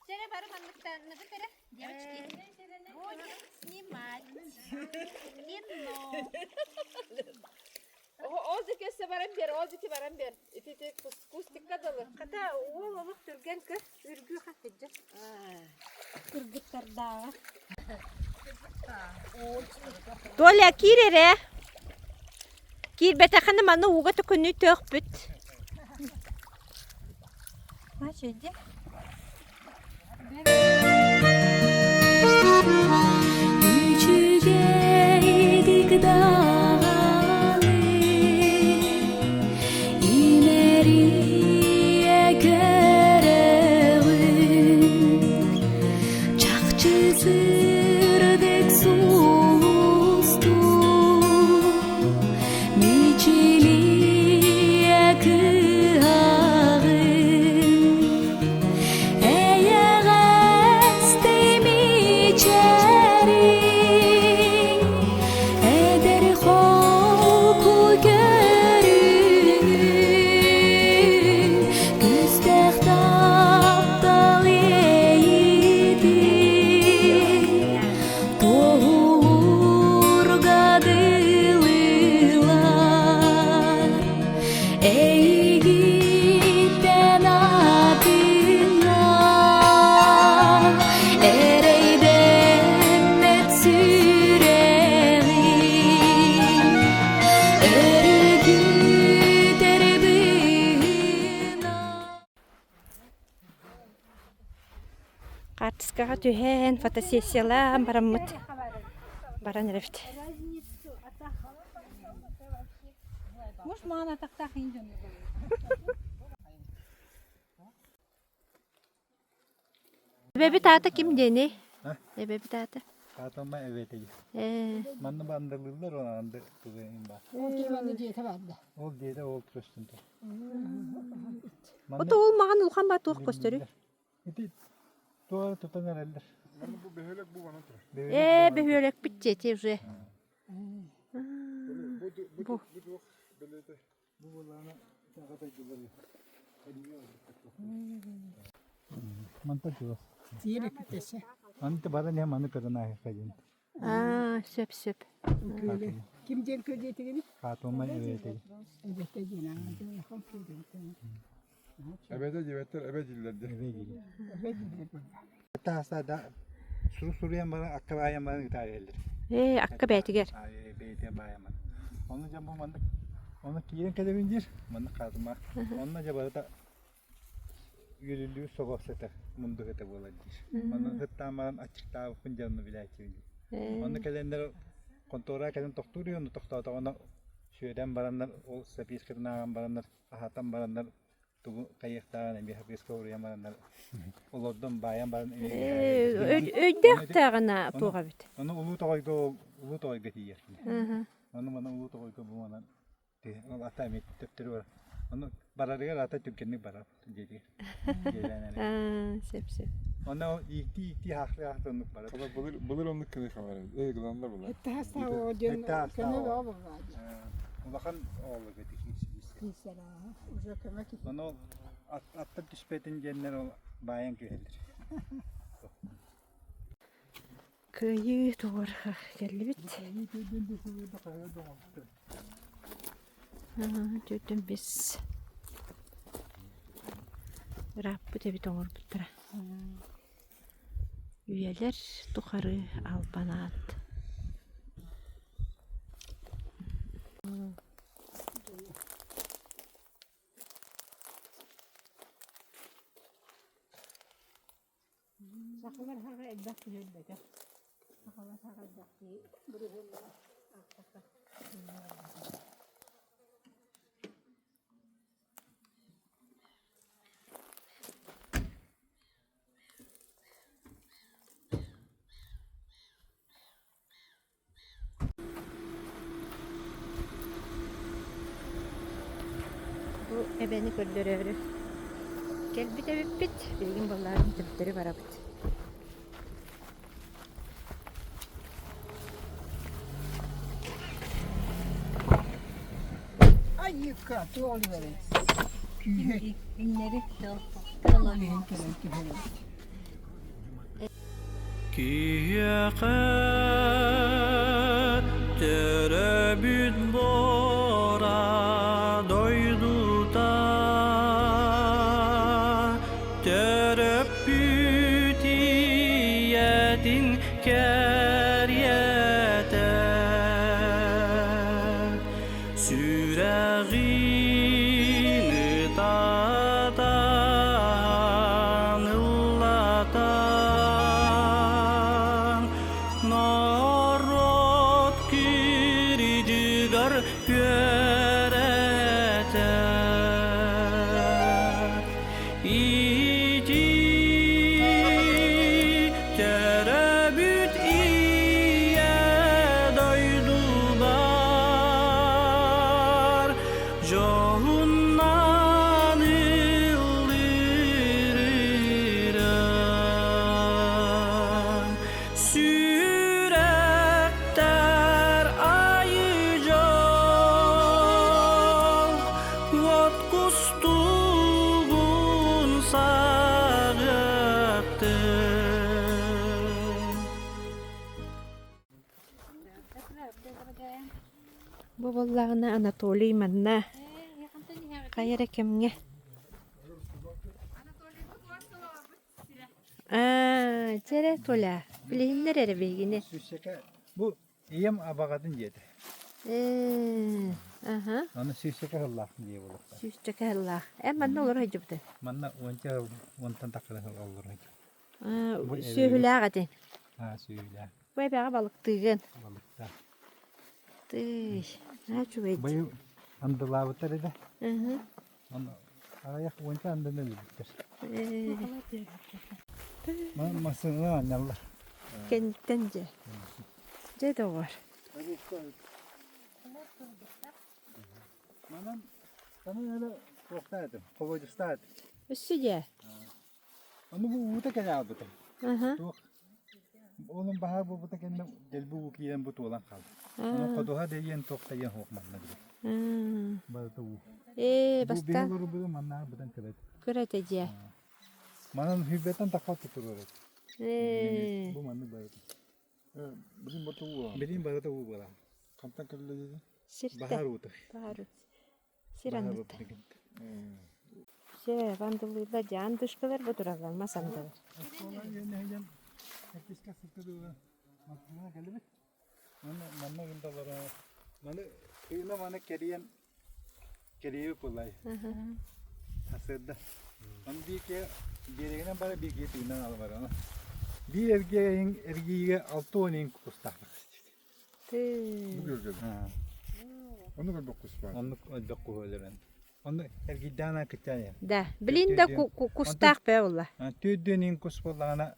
Сэрэ бары манныктанныгыт эрэ, девочки. Будем снимать кино. Ол дикессе баран бер, ол дики баран бер. Ити кустикка дылы. Хата уол олох түргэн көр, үргүү хатыдьа. Кыргыттардааҕа. Толя киир эрэ. Киирбэтэххинэ манна ууга төкүнүү төөхпүт. Маша, иди. Үчүгэйдик даҕаны имэрийэ көрөҕүн чахчы сырдык сулустуу мичилийэ кыһаҕын Эйэҕэс мичээриҥ, эдэр холку көрүҥүҥ, күүстээх таптал иэйиитин туоһулуурга дылылар. Эйигиттэн атына эрэйдэммэт сүрэҕим өрүкүтэр быһыына Хаартыскаҕа түһэн, фотосессиялаан бараммыт баран эрэбит. Может, маҕан атахтаах иин дьону Эбэбит аата ким диэний? Эбэбит аата? Аатама эбэтэ. Ээ. Манна бандалыыллар ол анды тугу ба. Ол ким дьиэтэ барда. Ол дьиэтэ ол көстүн. Ото ол маҕан улахан ба туох көстөрүй? Ити туора тутан эрэллэр. Манна бу бөһүөлэк бу манан турар. Ээ, бөһүөлэкпит дьиэтэ уже. Бу бу бу туох бэлиэтэ? Бу буоллаҕына аҕа дойдулар Мантан чугас. Тиэрэ китэсэ. Анты баран иһэн маны көрөн ааһыахха диэн. Аа, сөп сөп. Күөлэ. Ким диэн күөлүөтүгүн? Хаатылма эбэтэ. Эбэтэ диэн аҥа дьон күөлүөтүгүн. Эбэтэ диэбэттэр, эбэ дииллэр дии. Эбэ дииллэр. Эбэ дииллэр буолла. Тааса да суру суруйан баран акка баайан баран ытаарыйаллар. Ээ, акка бээтигэр. Бэйэтэ баайан баран. Онно дьэ бу маннык онно киирэн кэлэбин диир, маннык хаатыма. Онно дьэ барыта үөрүллүү собо сытар, мунду сыта буолар диир. Онно сыттаан баран аччыктаабыппын дьэ онно билээччибин диир. Онно кэлэннэр хонтуора кэлэн тохтуур үһү, онно тохтоотоҕуна сүөдэн бараннар ол запискатын ааҕан бараннар аһатан бараннар тугу хайыахтааҕын эмиэ хапыыска уруйан бараннар олордон баайан баран Өйдөөхтөөҕүнэ туох эбит. Ону улуу тоҕойго улуу тоҕойго тиийэр кини. Ону маны улуу тоҕойго бу манан ол ата эмиэ төптөрү бар. Ону барарыгар ата түргэнник барар диэтигэр. Сөп сөп. Онно ол ииктии ииктии хаахтыы хаахтыы оннук барар. Былыр былыр оннук кини хамар. Ээ гыланнар була. Эттэ диэн көмө бөҕө буолла. Улахан оҕолорго киирсэр. Уже көмө киһи. Ону аттан түспэтин диэннэр ол баайан түһэллэр. Кыайыы тугар кэллибит. Түүтүн бис ырааппыт эбит оҥорбуттара. Үйэлэр тухары албан аат. Элбэх киһи өлбөтөх. Сахалар саҕайдах дии бырыһыаннара аахтахха. Бу эбэни көрдөрөөрү кэлбит эбиппит. Билигин баллаарын төптөрү барабыт. Айыка, туол бэрэ. Күүһэ. Иҥнэри тыл Кэлэн кэлэн түһэрэ. Киһиэхэ төрөөбүт буора дойдута төрөппүт ийэтин кэриэтэ Сүрэҕин ытатан ыллатан, норуот кирдьигэр үөрэтэр. Ити төрөөбүт ийэ дойдубар дьоһуннан ыллыырым. Сүрэхтэр айыы дьол, уот кустугун саҕыттын. Бу буоллаҕына Анатолий манна хайа эрэ кэмҥэ Аа, дьэ эрэ Толя, билиһиннэр эрэ биһигини. Бу Ийэм абаҕатын диэтэ. Ээ, аха. Аны сүүсчэкэ сыллаах дии буолуохтаах. Сүүсчэкэ сыллаах. Эн манна олоро сылдьыбытыҥ? Манна уонча сыл, уонтан тахса сыл олоро сылдьыбытым. Аа, сүөһүлээх этиҥ? Аа, сүөһүлээх. Бу эбэҕэ балыктыыгын? Балыктаах. Тыый, наһаа үчүгэй. Быйыл андылаабыттар этэ. Ыһы. Аны аҕыйах уонча андыны өлбүттэр. Ээ. Массыына анньаллар. Кэнниттэн дьэ. Дьэ доҕор. Манан манан эле туохтаа этим, холодистаа этим. Өссө дьэ. Ону бу уута кэлэ албыта. Туох Олун баһаар буолбута кэннэ дэлби уу киирэн бу туолан хаалла. Ону ходуһа дэйиэн туох дайыан суох манна били. Барыта уу. Ээ, Бу бастаан биһи олорбуту маннааҕы быдан кыра этэ. кыра этэ дьэ. Манан сүүрбэттэн тахха турар этэ. Ээ. Бу маннык барыта. Билин барыта уу. Билин барыта уу буолар. Хантан кэллэ дии? Сиртэ. Баһаар уута. Баһаар уута. Сир анныта. Все, андылыылар дьэ андышкалар бу тураллар мас андылар. Манна гындалара маны тыына маны кэрийэн кэрийэ кулай. Асырда. Аны бииргэ биэрэгинэн бара бииргэ тыынан ала барана. Биир эргиэ эргиигэ 60 иин кустаах Тыы. Бу көргөн. Оннук элбэх кус баар. Оннук элбэх куһу өлөрөн. Онно эргийдээн кыттаан Да, билин да кустаах бээ буолла. Түүрдүөн иин кус буоллаҕына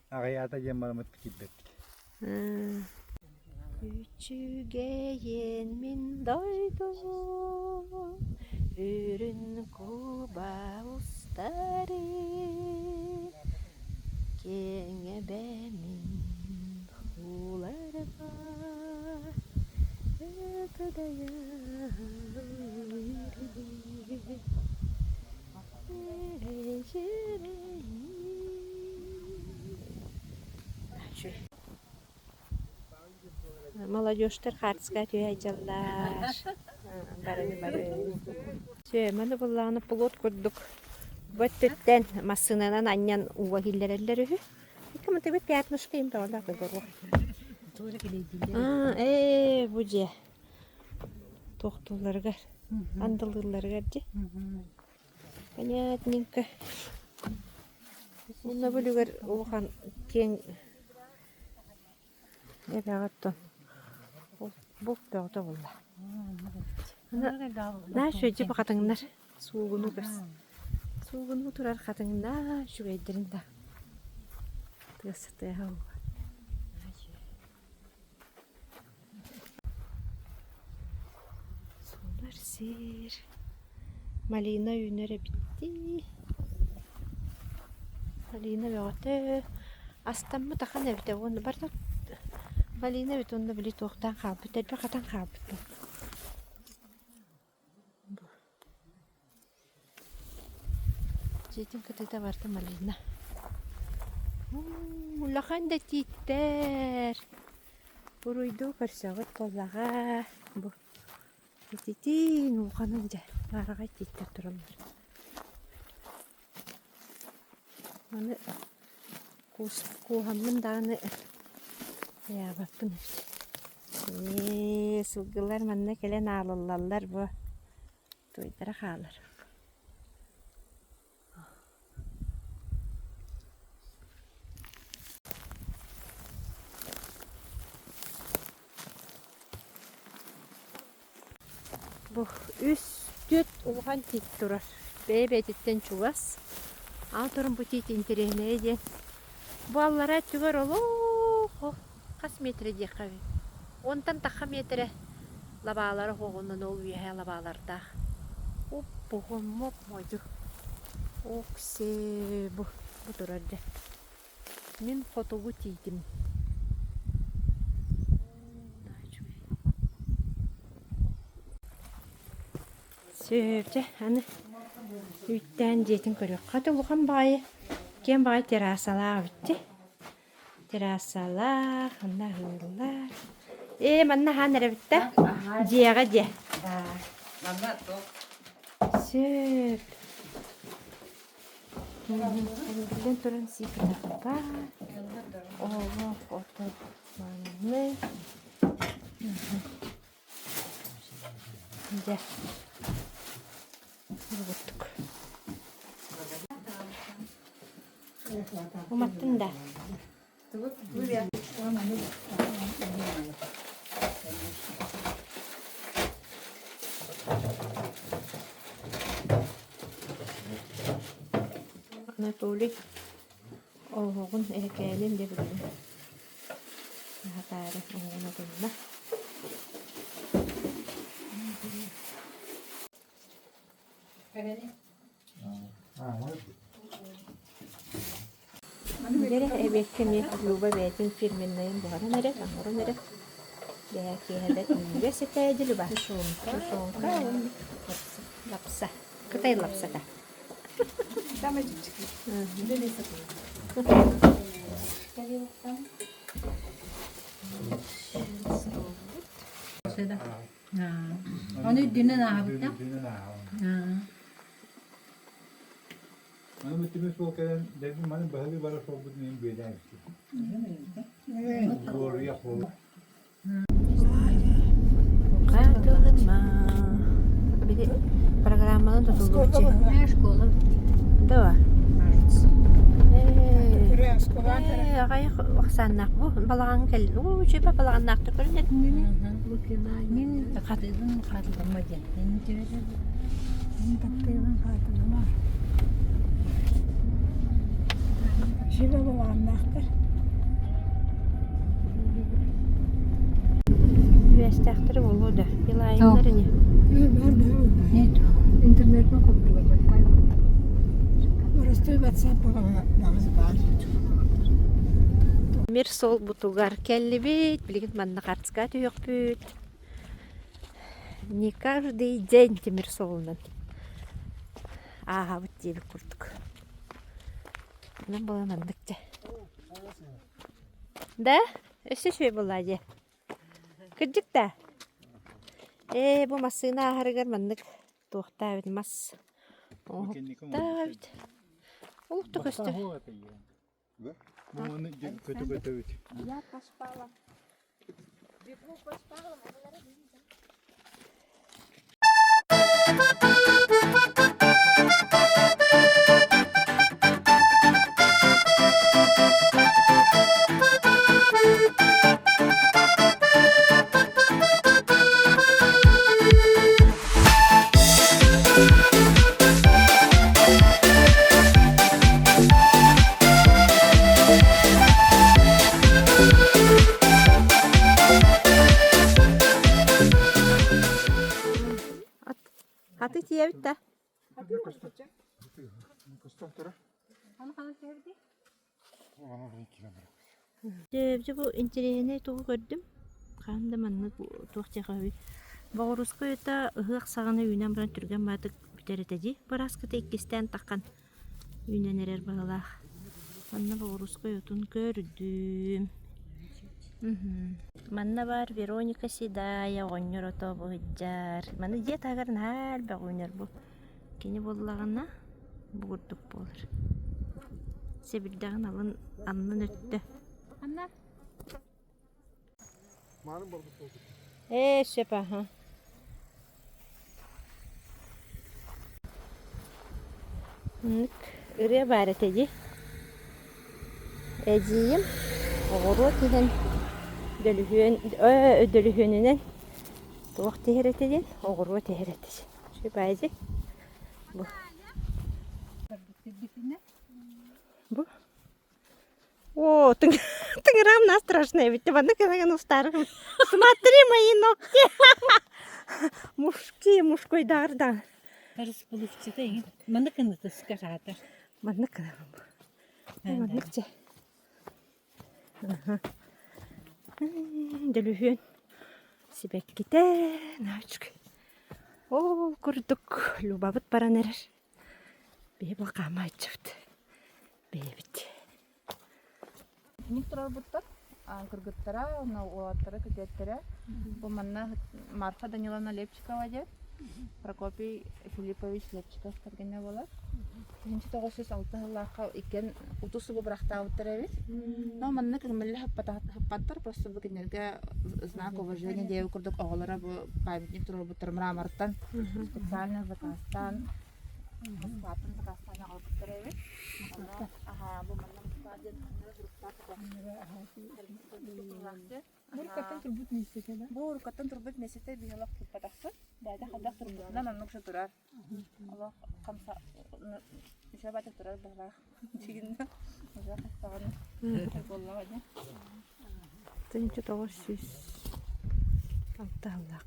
аҕыйаата диэн бараммыт киирбэппит. Үчүгэйин мин дойдум, үрүн куба устарын, киэҥ эбэмин ууларга Молодежтар хаартыска түһэ сылдьаллар. Барыны бары. Сүө, маны буллаҕына плот курдук бу өттүттэн массыынанан анньан ууга киллэрэллэр үһү. Икки пятнышко им тоҕолоох доҕоруох. Аа, ээ, бу дьиэ туохтуулларыгар, андылыылларыгар дии. Понятненько. Уонна бу үлүгэр улахан киэҥ эбэҕиттэн булт бөҕөтө буолла. Наһаа үчүгэйдик бу хатыҥнар суугунуу көс суугунуу турар хатыҥнар үчүгэйдэрин да тыас тыаһа Суунар сир Малина үүнэр эбит дии. Малина бөҕөтө астаммыт ахан эбитэ уонна барыта малина эбит уонна били туохтаан хаалбыт элбэх хатан хаалбыт Дьиэтин кытыыта барыта малина. Улахан да тииттэр. Буруйдуу көрсөҕүт буоллаҕа. Бу ититиин улаханын дьэ баараҕай тииттэр тураллар. Маны кууһаммын даҕаны ыйаабаппын эбит. Ээ, сылгылар манна кэлэн аалыллаллар бу. Туйдара хаалар. Бу үс түөрт улахан тиит турар. Бэйэ-бэйэтиттэн чугас. Аан туран бу тиит интэриэһинэйэ диэн. Бу аллараа өттүгэр олох хас миэтэрэ диэххэ эбит. Уонтан тахха миэтэрэ лабаалара оһоҕунан ол үөһээ лабаалардаах. Уп-уһун моп-модьу. Оксээ бу бу турар дьэ. Мин хотугу тиитим. Сөп дьэ аны үүттээн дьиэтин көрүөххэ. Хата улахан баҕайы киэҥ баҕайы террасалаах эбит дии. Террасалаах, онно аһыыллар. Ээ, манна аһаан эрэбит да? Дьиэҕэ дьиэ. Манна туох? Сөп. Биллэн туран сиикэтэхпэ. Олох ото манны. Дьэ. Бургуттук. Уматтын да. Анатолий оһоҕун эһэкээнин дьэ билигин аһатаары оһоҕун отунна. Дьэрэ эбиэккэ эмиэ Люба бэйэтин фирменнайын буһаран эрэр, оҥорон эрэр. Бэйэ киэһэ минньигэс этэ дии Люба. Тушенка уонна лапса. Кытай лапсата. Ону үрдүнэн ааһабыт да? Аны бүтүмүс суол кэлэн, дайбын маны баһылыы барар суолбут мин бүөдээн истим. Уоруйах буолла. Хатылыма. Били программанан тутуллубут Школа. Да. Аҕай ахсааннаах бу балаҕан кэл уу чөпө балаҕаннаахта көрүнэр Мин таптыыбын хаатылама диэн. Мин таптыыбын хаатылама. Жива балаҕаннаахтар. Үөстээхтэри буолуо да Билайннар ини. Нет. Интернетпен холбуулар Простой WhatsApp баҕас баар. Мир суолбутугар кэллибит, билигин манна хартыска түһүөхпүт. Не каждый день тимир суолунан ааһабыт диэбит курдук. Онон буолан маннык дьэ. Да? Өссө үчүгэй буоллаа дии. Кырдьык да? Ээ, бу массыына ааһарыгар маннык туохтаа эбит мас оҥоһуктаах эбит. Олох да көстөр. Бу көтө-көтөбүт. Я поспала. Бегу поспала. Аты тиийэбит да? Көстөн турар. Дьэ, бу интэриэһинэй тугу көрдүм. Хаһан да маннык туох диэхэ үһү. Боҕуруска уйата ыһыах саҕана үүнэн баран түргэн баатык бүтэр этэ дии. Бырааскыта иккистээн таххан үүнэн эрэр баҕалаах. Манна боҕуруска уйатын көрдүм. Манна баар Вероника Седая оҕонньор ото бу сылдьар. Маны дьиэ таһыгар наһаа элбэх үүнэр бу. Кини буоллаҕына бу курдук буолар. Сэбирдэҕин алын аннын өттө. Ээ, сөп аха. Оннук ырыа баар этэ дии. Эдьиийим оҕуруот иһэн дөлүһүөн ээ дөлүһүөнүнэн туох түһэр этэ диэн оҕуруо түһэр этэ. Сүбаайдьы Бу. Бу. О, тыҥыраам на страшная ведь маннык гынан устаарым. Смотри мои ногти. Мужские, мужской да. Харыс булукчута иҥин. Маннык ынытыска саатар. Маннык гынан. Маннык че. Дөлүһүөн сибэккитэ наачык. Ол курдук Любабыт баран эрэр. Биһи бу хаамааччыбыт бэйэбит. Итинник турарбыттар кыргыттара уонна уолаттара күтүөттэрэ. Бу манна Марфа Даниловна Лепчикова диэн Прокопий Филиппович Лепчиков кэргэнэ буолар. 1906 сыллаахха иккиэн утус-субу бырахтаабыттар эбит. Но маннык ымыллы хаппаттар, просто бу кинилэргэ знак уважения диэбит курдук оҕолоро бу памятник туруорбуттар мрамортан специально заказтаан Москваттан заказтаан аҕалбыттар эбит. Онно аһаа бу манна Москва диэн Буркаттан турбут миэстэтэ да? Бу уруккаттан турбут миэстэтэ биһи олох туппатахпыт. Бэйэтэ хайдах турбутунан оннук же турар. Олох хамса үчүгэй баҕайытык турар быһыылаах. Дьигиннэ уже хастаҕын буоллаҕа дии. 1906 сыллаах.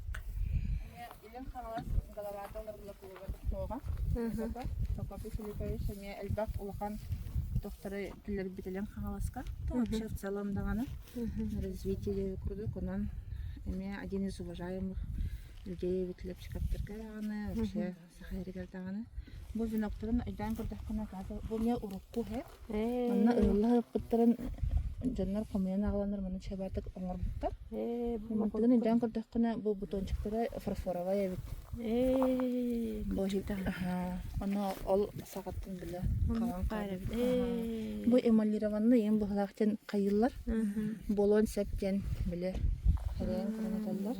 Илин Хаҥалас Головата олорбула кулуба суоҕа. Прокопий Филиппович эмиэ элбэх улахан тохтору киллэрбит Илин Хаҥаласка. Вообще в целом даҕаны развитие курдук онон эмиэ один из уважаемых людей эбит Лепчиковтарга даҕаны вообще Саха сиригэр даҕаны. Бу веноктарын өйдөөн көрдөххүнэ бу эмиэ урукку үһү. Манна ыһылла сыппыттарын дьоннор хомуйан аҕаланнар манна чабаатык оҥорбуттар. Мантыгын өйдөөн көрдөххүнэ бу бутончиктара фарфоровай эбит. Бу Ону ол саҕаттан бile хаҥан хаалбыт. Бу эмалированный иин быһылаах диэн хайыыллар. Буолуон сөп диэн бile эрэйэн көрөн этэллэр.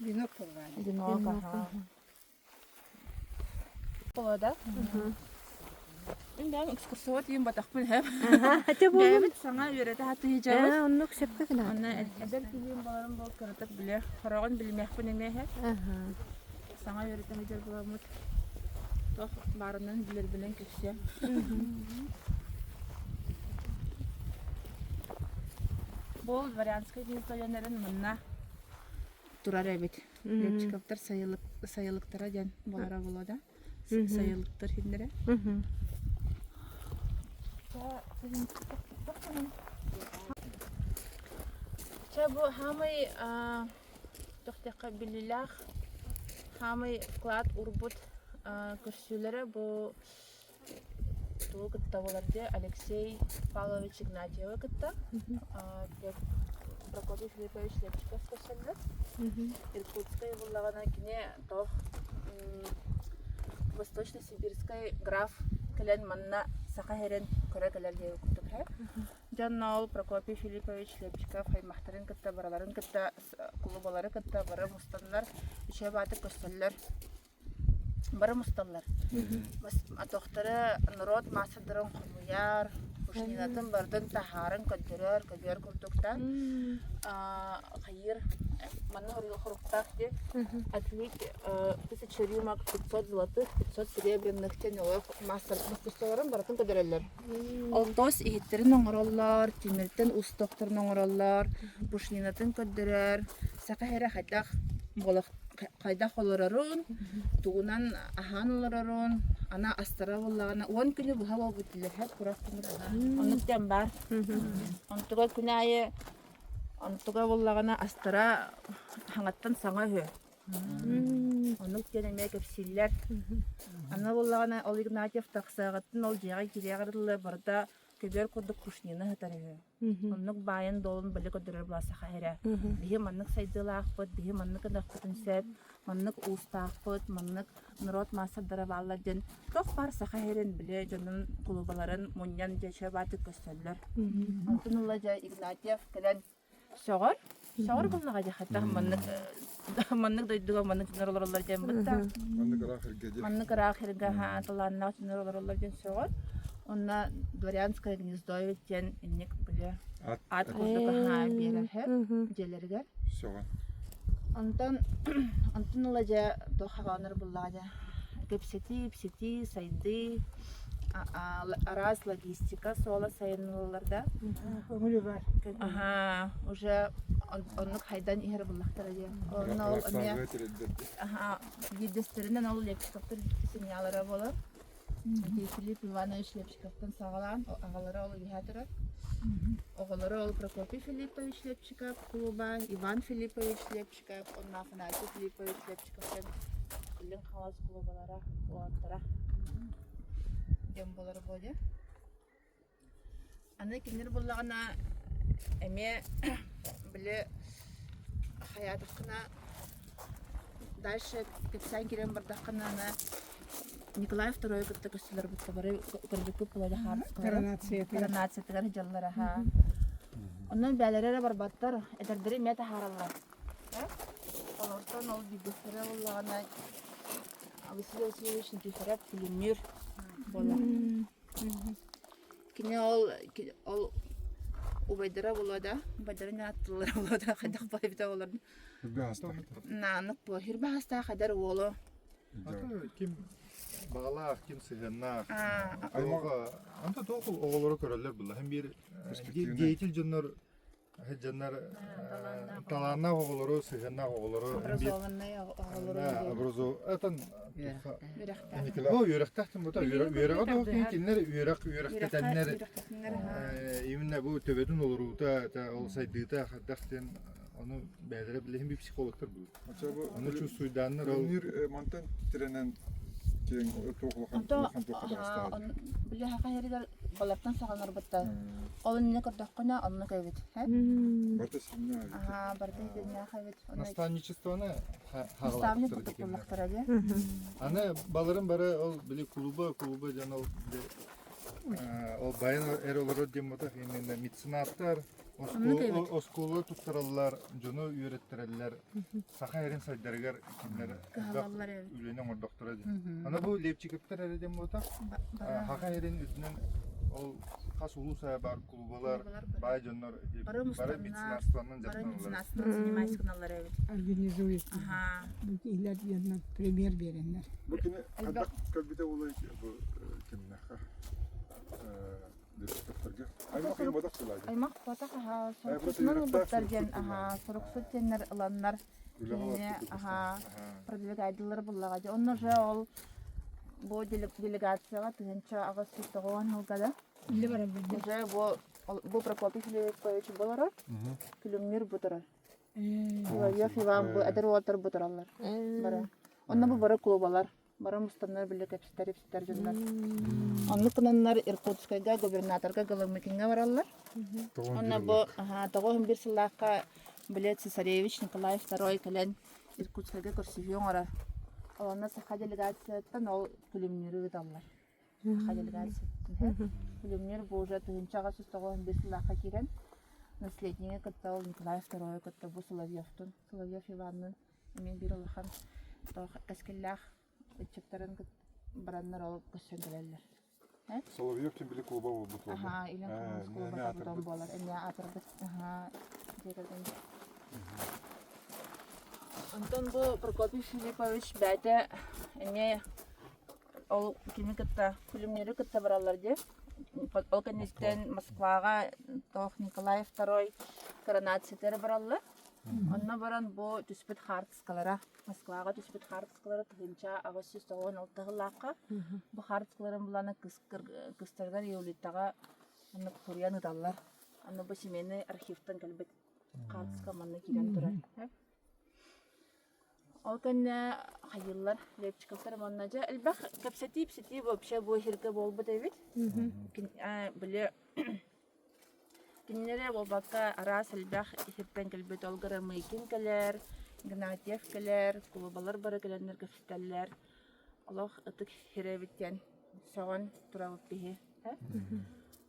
Венок буоллаҕа. Венок, аха. Холода. Мин экскурсовод иин батахпын һэп. Бэйэбит саҥа үөрэтэ сатыыдьабыт. Оннук сөпкө гынаат. Онно эдэр киһим болорум бол кыратык билэ. Хороҕун билимиэхпин эмиэ һэп. Саҥа үөрэтэ сылдьар буоламмыт туох баарынан билэрбинэн кэпсиэм. Бу дворянскай гнездолоннарын манна турар эбит. Лепчиковтар сайылык, сайылыктара диэн буолара буолуо да. Сайылыктар хиннэрэ. Чэ бу хаамай тохтехха биллилээх хаамай вклад урбут көрсүүлэрэ бу Тугу кытта буолар дии Алексей Павлович Игнатьевы кытта Прокопий Филиппович Лепчиков көрсөллөр. Иркутскай буллаҕына кини туох Восточно-Сибирскай граф кэлэн манна саха сирин көрө кэлэр диэбит курдук һэ. Дьон ол Прокопий Филиппович Лепчиков аймахтарын кытта бараларын кытта кулубалары кытта бары мустаннар үчүгэй баатыр көрсөллөр. Бары мусталлар. Атохтары норуот маастардарын хомуйар, пушнинатын барытын таһааран көрдөрөр, көбүөр курдуктар. Хайыр манна хоруктаах диэн отлить тысяча рюмок 500 золотых, 500 серебряных диэн олох маастар мастерстволарын барытын көрдөрөллөр. Ол тос иһиттэрин оҥороллор, тимиртэн устуохтарын оҥороллор, пушнинатын көрдөрөр, саха эрэ хайдах буолах. Хайдах олорорун, тугунан аһаан олорорун, ана астара буоллаҕына 10 күнү быһа буолбут дииллэр һэп курах күнү быһа. Оннук диэн баар. Онтуга күн аайы онтуга буоллаҕына астара хаҥаттан саҥа үһү. Оннук диэн эмиэ кэпсииллэр. Аны буоллаҕына ол Игнатьев тахсыаҕыттан ол дьиэҕэ киириэҕэр дылы барыта көбүөр курдук кушнина сытар үһү. Оннук баайын-дуолун били көрдөрөр буолла саха сирэ. Биһи маннык сайдыылаахпыт, биһи маннык ынахпытын сөп, маннык уустаахпыт, маннык норуот маастардара бааллар диэн туох баар саха сирин били дьонун кулубаларын мунньан дьэ үчүгэй баатык көстөллөр. Онтон ыла дьэ Игнатьев кэлэн сөҕөр. Сөҕөр буллаҕа дьэ хата маннык маннык дойдуга маннык дьоннор олороллор диэн бытта. Маннык ыраах сиргэ диэн. Маннык ыраах сиргэ талааннаах дьоннор олороллор диэн сөҕөр. Онно Дворянское гнездо диэн инник били аат курдук аһаа биэрэр дьиэлэригэр. Сөҕөн. Онтон онтон ыла дьэ туох хаҕанар буллаҕа дьэ кэпсэтии, ипсэтии, сайдыы, араас логистика суола сайыннылар да. Көҥүлү бар. Аһаа, уже оннук хайдан иһэр буллахтара диye. Онно ол эмиэ аһаа биирдэстэринэн ол Лепчиковтар семьялара буолар. Филипп Иванович Лепчиковтан саҕалаан аҕалара ол үөһээ турар. Оҕолоро ол Прокопий Филиппович Лепчиков кулуба, Иван Филиппович Лепчиков, уонна Афанасий Филиппович Лепчиковтан Илин Хаҥалас кулубалара, уолаттара диэн буолар буолуо. Аны кинилэр буоллаҕына эмиэ били хайаатаххына дальше кэпсээн киирэн бардаххына аны Николай Второй кытта көстөлөр бутта бары көрбүккүт буолуо хаартыскалара коронациятыгар сылдьаллар аһаа онон бээлэрэ эрэ барбаттар эдэрдэри эмиэ таһаараллар олортон ол биирдэстэрэ буоллаҕына Василий Васильевич Никифоров Күлүмнүүр буолар Кини ол ол убайдара буолуо да, убайдарын ааттыыллара буолуо да, хайдах баайбыта олорун. Наанык буо, хүрбэ хастаах эдэр уолу. Ким баҕалаах, ким сыһыаннаах. Аймаҕа, онто туох оҕолору көрөллөр булла. Һин биир деятель дьоннор Дьоннор талааннаах оҕолору, сыһыаннаах оҕолору Образованнай оҕолору образу этан О, үөрэхтээх бута үөрэҕэ да кинилэр үөрэх үөрэхтэтэннэр именно бу төбөтүн олоруута ол сайдыыта хайдах диэн ону бэйэлэрэ билиһин би психологтар бу ону чувствуйдааннар ол мантан тирэнэн киэҥ туох улахан улахан туохха таҕыстаҕа Били саха сиригэр балартан саҕаланарбыт да ол иннинэ көрдөххүнэ оннук эбит Барыта синнээх эбит. Аһаа, барыта синнээх эбит. Наставничествоны Наставник курдук буллахтара дии. Аны баларын бары ол били клуба, клуба дьон ол ол байын эр олорор диэн ботах именно меценаттар оскуола туттараллар, дьону үөрэттэрэллэр, саха эрин сайдарыгар кинилэр үлэни оҥордохторо диэн. Аны бу Лепчиковтар эрэ диэн буолбатах, саха эрин үрдүнэн ол хас улуус аайы баар клубалар, баай дьоннор бары бары меценатствонан дьарыктаналлар. занимаясь гыналлар эбит. Организует. Илэр диэннэр пример биэрэннэр. Бу кини хайдах көрбүтэ буолуой бу кимнээххэ Аймах ботах аһаа суруксутунан ылбыттар диэн аһаа суруксут диэннэр ыланнар кинини аһаа продвигайдылар буллаҕа дии. Онно уже ол бу делегацияҕа 1890 сылга да уже бу бу Прокопий Филиппович болорор, Күлүмнүүр бу турар. Соловьев Иван бу эдэр уолаттар бу тураллар. Бары. Онно бу бары клубалар. Бары мустаннар били кэпсэтэр ипсэтэр дьоннор. Оннук гынаннар Иркутскайга губернаторга Голомыкиҥҥа бараллар. Онно бу 91 сыллаахха били цесаревич Николай II кэлэн Иркутскайга көрсүһүү оҥорор. Онно саха делегацияттан ол күлүмнүүрү ыыталлар. Саха делегацияттан. Күлүмнүүр бу уже 1891 сыллаахха киирэн наследниги кытта ол Николай II кытта бу Соловьевтун, Соловьев Иваннын Эмиэ биир улахан кэскиллээх ыччаттарын бараннар ол көссөн кэлэллэр. Соловьев ким били клуба буолбут буолла. Аһаа, Илин Хаҥалас клуба потом буолар. Эмиэ аатырбыт. Аһаа, дьиэ кэргэн. Онтон бу Прокопий Филиппович бэйэтэ эмиэ ол кими кытта Күлүмнүүрү кытта бараллар дии. Ол кэнниттэн Москваҕа тоох Николай II коронациятыгар бараллар. Онно баран бу түспүт хаартыскалара, Москваҕа түспүт хаартыскалара 1896 сыллаахха бу хаартыскаларын булана кыстарыгар Иолитаҕа онно суруйан ыталлар. Аны бу семейный архивтан кэлбит хаартыска манна киирэн турар. Ол кэннэ хайыыллар Лепчиковтар уонна дьэ элбэх кэпсэтии-ипсэтии вообще бу эфиргэ буолбут эбит. Били кинилэри буолбакка араас элбэх эфиртэн кэлбит ол Громыкин кэлэр, Игнатьев кэлэр, кулубалар бары кэлэннэр кэпсэтэллэр. Олох ытык сир эбит диэн сөҕөн турабыт биһи.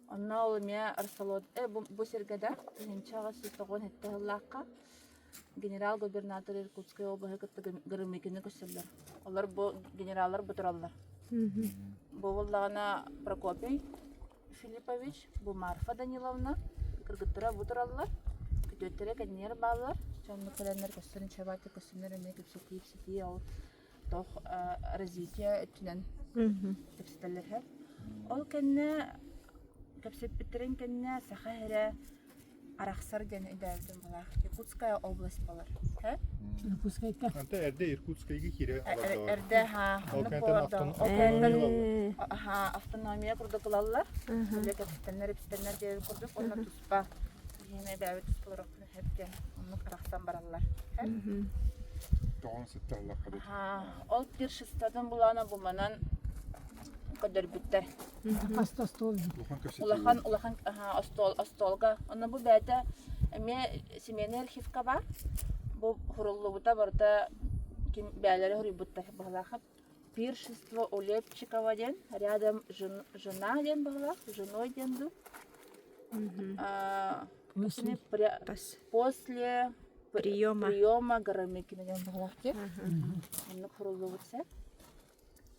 Онно ол эмиэ Арсалот бу сиргэ да 1897 сыллаахха генерал-губернатор Иркутской облаһы кытта Громыкины көрсөллөр. Олор бу генераллар бу тураллар. Бу буоллаҕына Прокопий Филиппович, бу Марфа Даниловна кыргыттара бу тураллар. Күтүөттэрэ кэннигэр бааллар. Дьоннук кэлэннэр көстөн чабаты көстөннөр эмиэ кэпсэтии-ипсэтии ол туох развитие өттүнэн кэпсэтэллэр. Ол кэннэ кэпсэппиттэрин кэннэ саха эрэ арахсар диэн өйдөөбүтүм булаах. Якутская область буолар. Иркутскайга. Анта эрдэ Иркутскайга киирэ олордо. Эрдэ ха, Ол оннук кэнтэн буолар автономия Ол кэнтэн ылаллар. аха автономия курдук ылаллар. Үлэ кэпсэтэннэр ипсэтэннэр диэбит курдук уонна туспа биһиэнэ бэйэбит туспа олорохпун сөп диэн оннук арахсан бараллар. Тоҕон сытталлар хабыт. Ол пиршествотын булаана бу манан көрдөрбүттэр. Хаста остуол Улахан улахан остуол остуолга. Онно бу бэйэтэ эмиэ семейный архивка баар. Бу хуруллубута барыта ким бээлэри хоруйбуттар быһалаахап. Пиршество у Лепчикова диэн, рядом жена диэн быһалаах, женой диэн дуу. После приема приема Горомыкина диэн быһалаах диэн. Оннук хуруллубут сэ.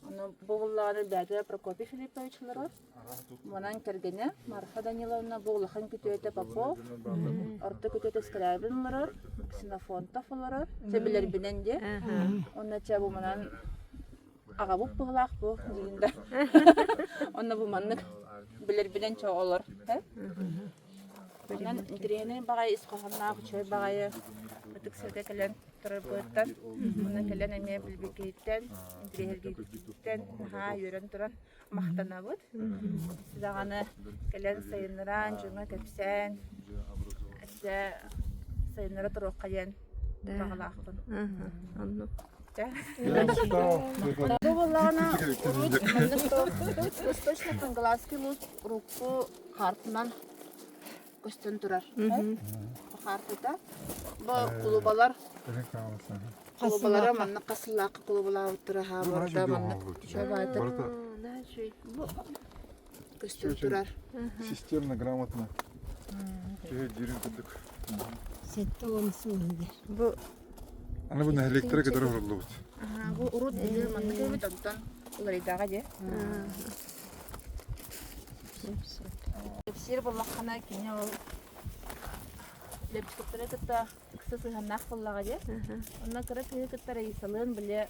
Ону бу буллаҕына бэйэтэ Прокопий Филиппович олорор. Манан кэргэнэ Марфа Даниловна бу улахан күтүөтэ Попов, орто күтүөтэ Скрябин олорор, Ксенофонтов олорор. Чэ билэрбинэн диэ. Онно чэ бу манан аҕабыт быһылаах бу диин да. Онно бу маннык билэрбинэн чэ олор. Онон интэриэһинэй баҕайы ис хоһоонноох үчүгэй баҕайы ытык сиргэ кэлэн турарбыттан уонна кэлэн эмиэ билбиккититтэн, интэриэһиргииргититтэн наһаа үөрэн туран махтанабыт. Даҕаны кэлэн сайыннаран, дьоҥҥо кэпсээн, өссө сайыннара туруохха диэн баҕалаахпын. Оннук. Бу буоллаҕына урут маннык Восточно-Кангаласский луз урукку хаартынан көстөн турар. Хаартыта. Бу кулубалар кулубалара маннык хасыллаахха кулубалаабыттара хаабарда маннык шабаатыр көстөн турар. Системно, грамотно. Киһи диирин курдук. 70 сыл Бу Аны бу нэһилиэктэрэ кытары уруллубут. Бу урут биһиги маннык эбит, онтон уларыйдаҕа дии. Кэпсиир буоллаххына кини ол Лепчиковтары кытта ыкса сыһыаннаах буоллаҕа дии. Онно кыра кыыһы кытта Раисалыын били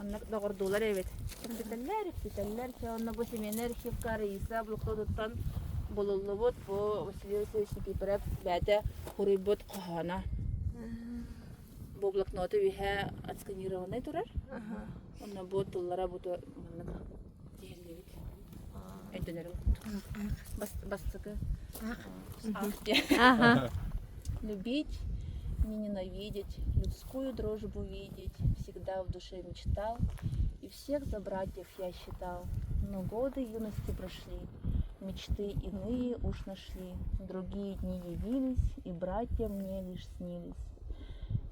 онно доҕордуулар эбит. Кэпсэтэллэр, ипсэтэллэр. Чэ онно бу семейный архивка Раиса блокнотуттан булуллубут бу Василий Васильевич Никифоров бэйэтэ суруйбут хоһооно. Бу блокноты үөһэ отсканированный турар. Онно бу тыллара бу маннык тиһиллибит. Өйдөнөрүм курдук. Бастакы ах Любить, не ненавидеть, людскую дружбу видеть, всегда в душе мечтал, и всех за братьев я считал. Но годы юности прошли, мечты иные уж нашли, другие дни явились, и братья мне лишь снились.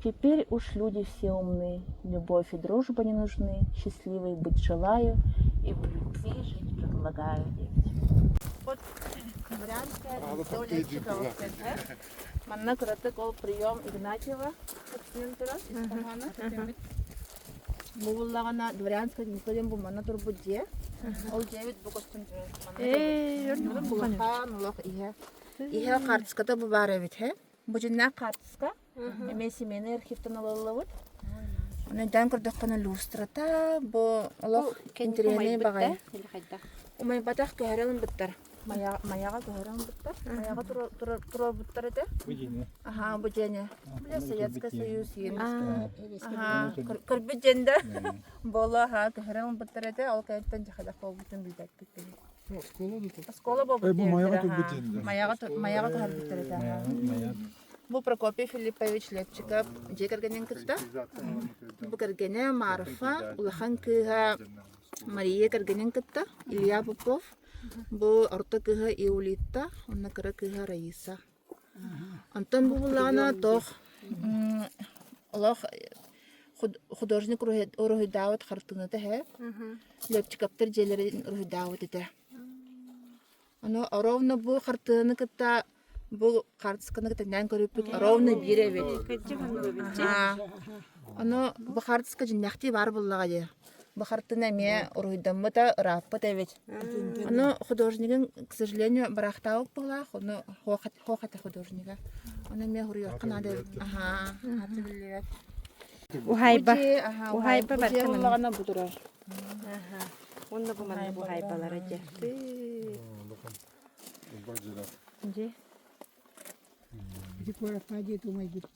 Теперь уж люди все умны, любовь и дружба не нужны, счастливой быть желаю и в любви жить предлагаю. Вот Брянская Манна кыратык ол прием Игнатьева кэпсэнэн турар ис Бу буллаҕына Дворянская диэн бу манна турбут дьиэ. Ол дьиэбит бу көстөн турар. Улахан олох иһэ. Иһэ хаартыската бу баар эбит һэ. Бу дьиннээх хаартыска. Эмиэ семейный архивтан ылыллыбыт. Онон өйдөөн көрдөххүнэ люстрата бу олох интэриэһинэй баҕайы. Умайбатах көһөрө ылыммыттар. Майаҕа көһөрөн ылбыттар. Майаҕа туруорбуттар этэ. Бу дьиэни. Аһаа, бу дьиэни. Бile Советский Союз иин. Аһаа, көрбүт дьиэн да буолуо аһаа көһөрөн ылбыттар этэ. Ол кэнниттэн дьахадах буолбутун билбэппит били. Оскуола да тут. Оскуола буолбут Бу Майаҕа турбут дьиэн да. Майаҕа Майаҕа көһөрбүттэр этэ. Бу Прокопий Филиппович Лепчиков дьиэ кэргэнин кытта. Бу кэргэнэ Марфа, улахан кыыһа Мария кэргэнин кытта Илья Попов, бу орто кыыһа Иулитта, уонна кыра кыыһа Раиса. Онтон бу буллаҕына туох олох художник уруһуйдаабыт хартыыната эһэ. Лепчиковтар дьиэлэрин уруһуйдаабыт этэ. Ону ровно бу хартыынаны кытта бу хаартысканы тэҥнээн көрүппүт ровно биир эбит. Ону бу хаартыска дьиннэхтии баар буоллаҕа дии. Бу хартыына эмиэ уруһуйдаммыта ырааппыт эбит. Ону художнигын, к сожалению, бараахтаабыт быһыылаах, ону хоох этэ художнига. Ону эмиэ суруйуохха наада эбит. Аһаа, аата биллибэт. Уһаайба. Уһаайба барыта бу турар. Уонна бу манна уһаайбалара дьэ. Дьэ. Ити куораттаа дии тумайбыт.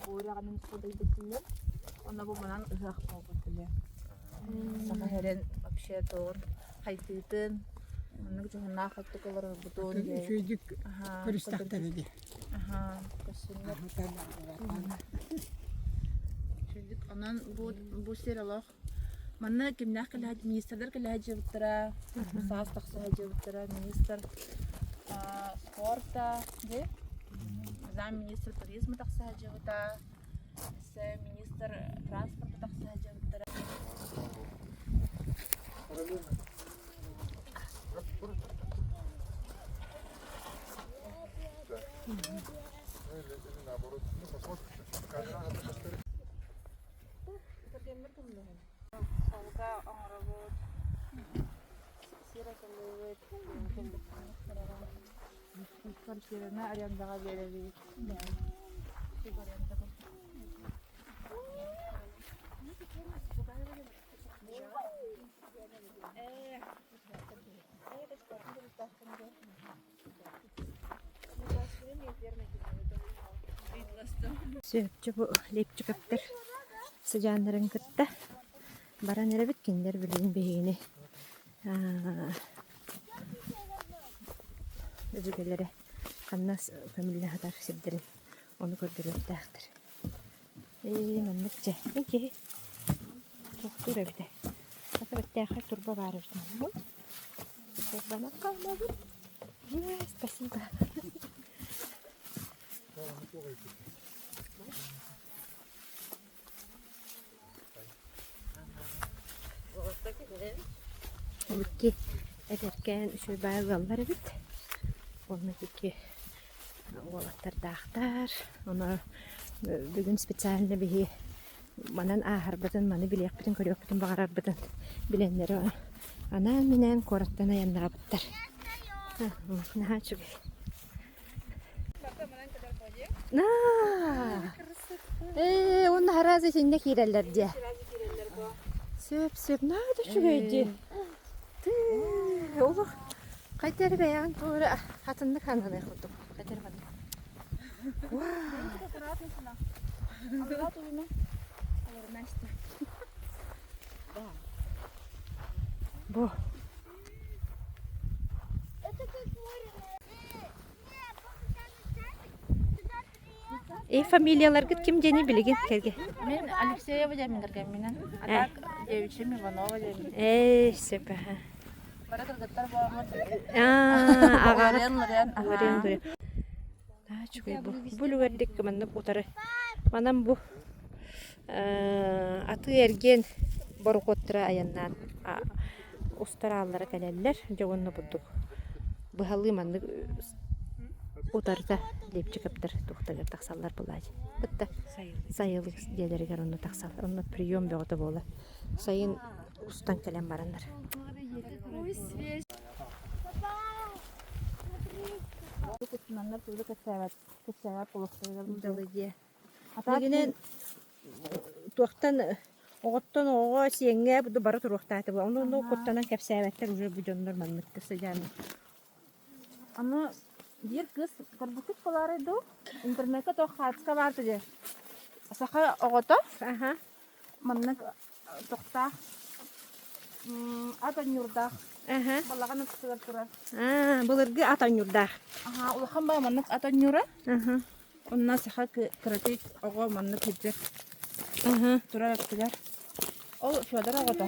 Бууряҕынан содойбутуллар. Онно бу манан ыһыах буолбут бile. Саха сирин вообще туор хайдыытын, маннык дьоһуннаах оттук олорорбутун Үчүгэйдик көрүстэхтэр ди. Аха, көрсүннэр. Үчүгэйдик. Онон бу бу сир олох Манна кимнээх кэлэ министрдар кэлэ сылдьыбыттара, саас тахса сылдьыбыттара, министр спорта, дии, замминистр туризма тахса сылдьыбыта, министр транспорта тахса сылдьыбыттара. Солга оҥоробут, сир атылыыбыт, квартираны арендаҕа биэрэбит. Субаренда курдук. Сөпчө бу Лепчиковтар сыдьааннарын кытта баран эрэбит кинилэр билигин биһигини өбүгэлэрэ ханна көмүллэ сытар сирдэрин ону көрдөрүөхтээхтэр. Ээ маннык дьэ киһи туохтуур эбитэ хата бэртээхэй турба баар эбит турбанан хааллабыт спасибо Икки эдэркээн үчүгэй баай ыаллар эбит. Уонна икки уолаттардаахтар. Ону бүгүн специально биһи манан ааһарбытын, маны билиэхпитин, көрүөхпүтүн баҕарарбытын билэннэр анаан-минээн куораттан айаннаабыттар. Наһаа үчүгэй. Ээ, уонна араас итиннэ киирэллэр дии. Сөп, сөп, наһаа да үчүгэй дии. Тыы, олох хайда эрэ бэйэҕин туох эрэ атыннык сананыах курдук. Хайда эрэ маннык. Бу. Э, фамилияларгыт ким диэни билигин кэргэ? Мин Алексеева диэммин кэргэмминэн. А так девичьим Иванова диэммин. Ээ, сөп аха. Бары кыргыттар буоламмыт. Аа, аҕаҕыт. Лорен, Лорен, Лорен, Лорен. Аа, үчүгэй бу. Бу үлүгэрдик маннык утары. Манан бу атыы-эргиэн борохуоттара айаннаан устар ааллара кэлэллэр. Дьэ уонна бурдук быһалыы маннык утарыта Лепчиковтар туохтарыгар тахсаллар былаадьы. Бытта сайылык дьиэлэригэр онно тахсаллар. Онно прием бөҕөтө буолар. Сайын устан кэлэн бараннар. Далы дьиэ. Билигинэн туохтан. Оҕоттон оҕоҕо сиэҥҥэ бары туруохтаатыбы. Ону ону куттанан кэпсээбэттэр уже бу дьоннор манныкка сыдьаан. Аны биир кыыс көрбүккүт буолаарай дуу? Интернеккэ туох хаартыска баар дии. Саха оҕото маннык тохтоох ат анньуурдаах балаҕан аттыгар турар. Былыргы ат анньуурдаах. Улахан баа маннык ат анньуура. Онно саха кыракый оҕо маннык сылдьар турар аттыгар. Ол Федор оҕото.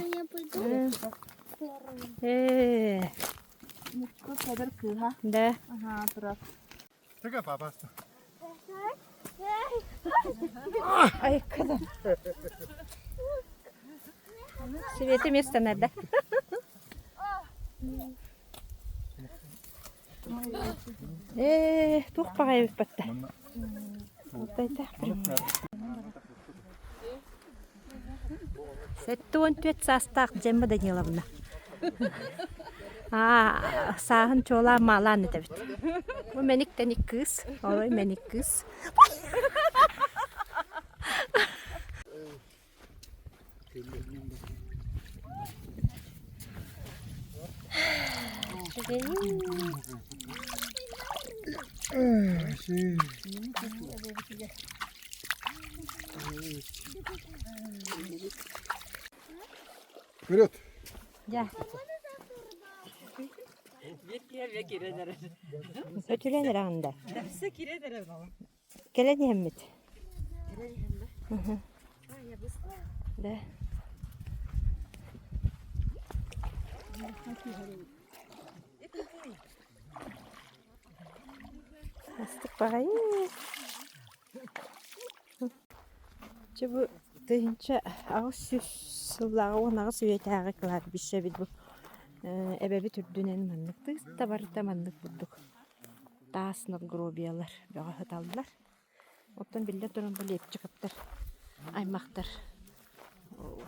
Ээ. Федор кыыһа. Да. Аха турар. Тыга папаста. Айкада. Свете место надо. Ээ, туох баҕайы эбит 74 саастаах Джемма Даниловна. Аа, сааһын чуолаан маалаан этэбит. Бу мэник-тэник кыыс, орой мэник кыыс. Вперед! Дьэ. Өтүлэн эрэҕин да? Кэлэн иһэммит. Да. Астык баҕайы. Чэ бу 1800 сыллааҕы 18 үйэтээҕи кладбище эбит бу. Эбэбит үрдүнэн маннык тыыста барыта маннык курдук таас надгробиелар бөҕө сыталлар. Оттон биллэн туран бу Лепчиковтар аймахтар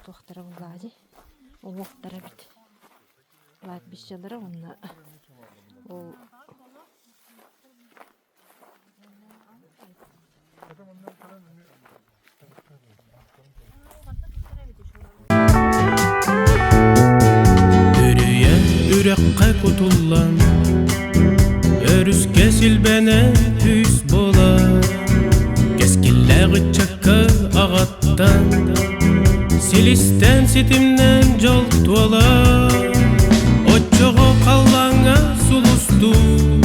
туохтара буоллаҕа дии, уҥуохтара эбит. Кладбищелара уонна ол Үрүйэ үрэххэ кутуллан, өрүскэ силбэнэ түс буолар, кэскиллээх ыччакка аҕаттан, силистэн ситимнэн дьол туолар, оччоҕо халлааҥҥа сулустуу,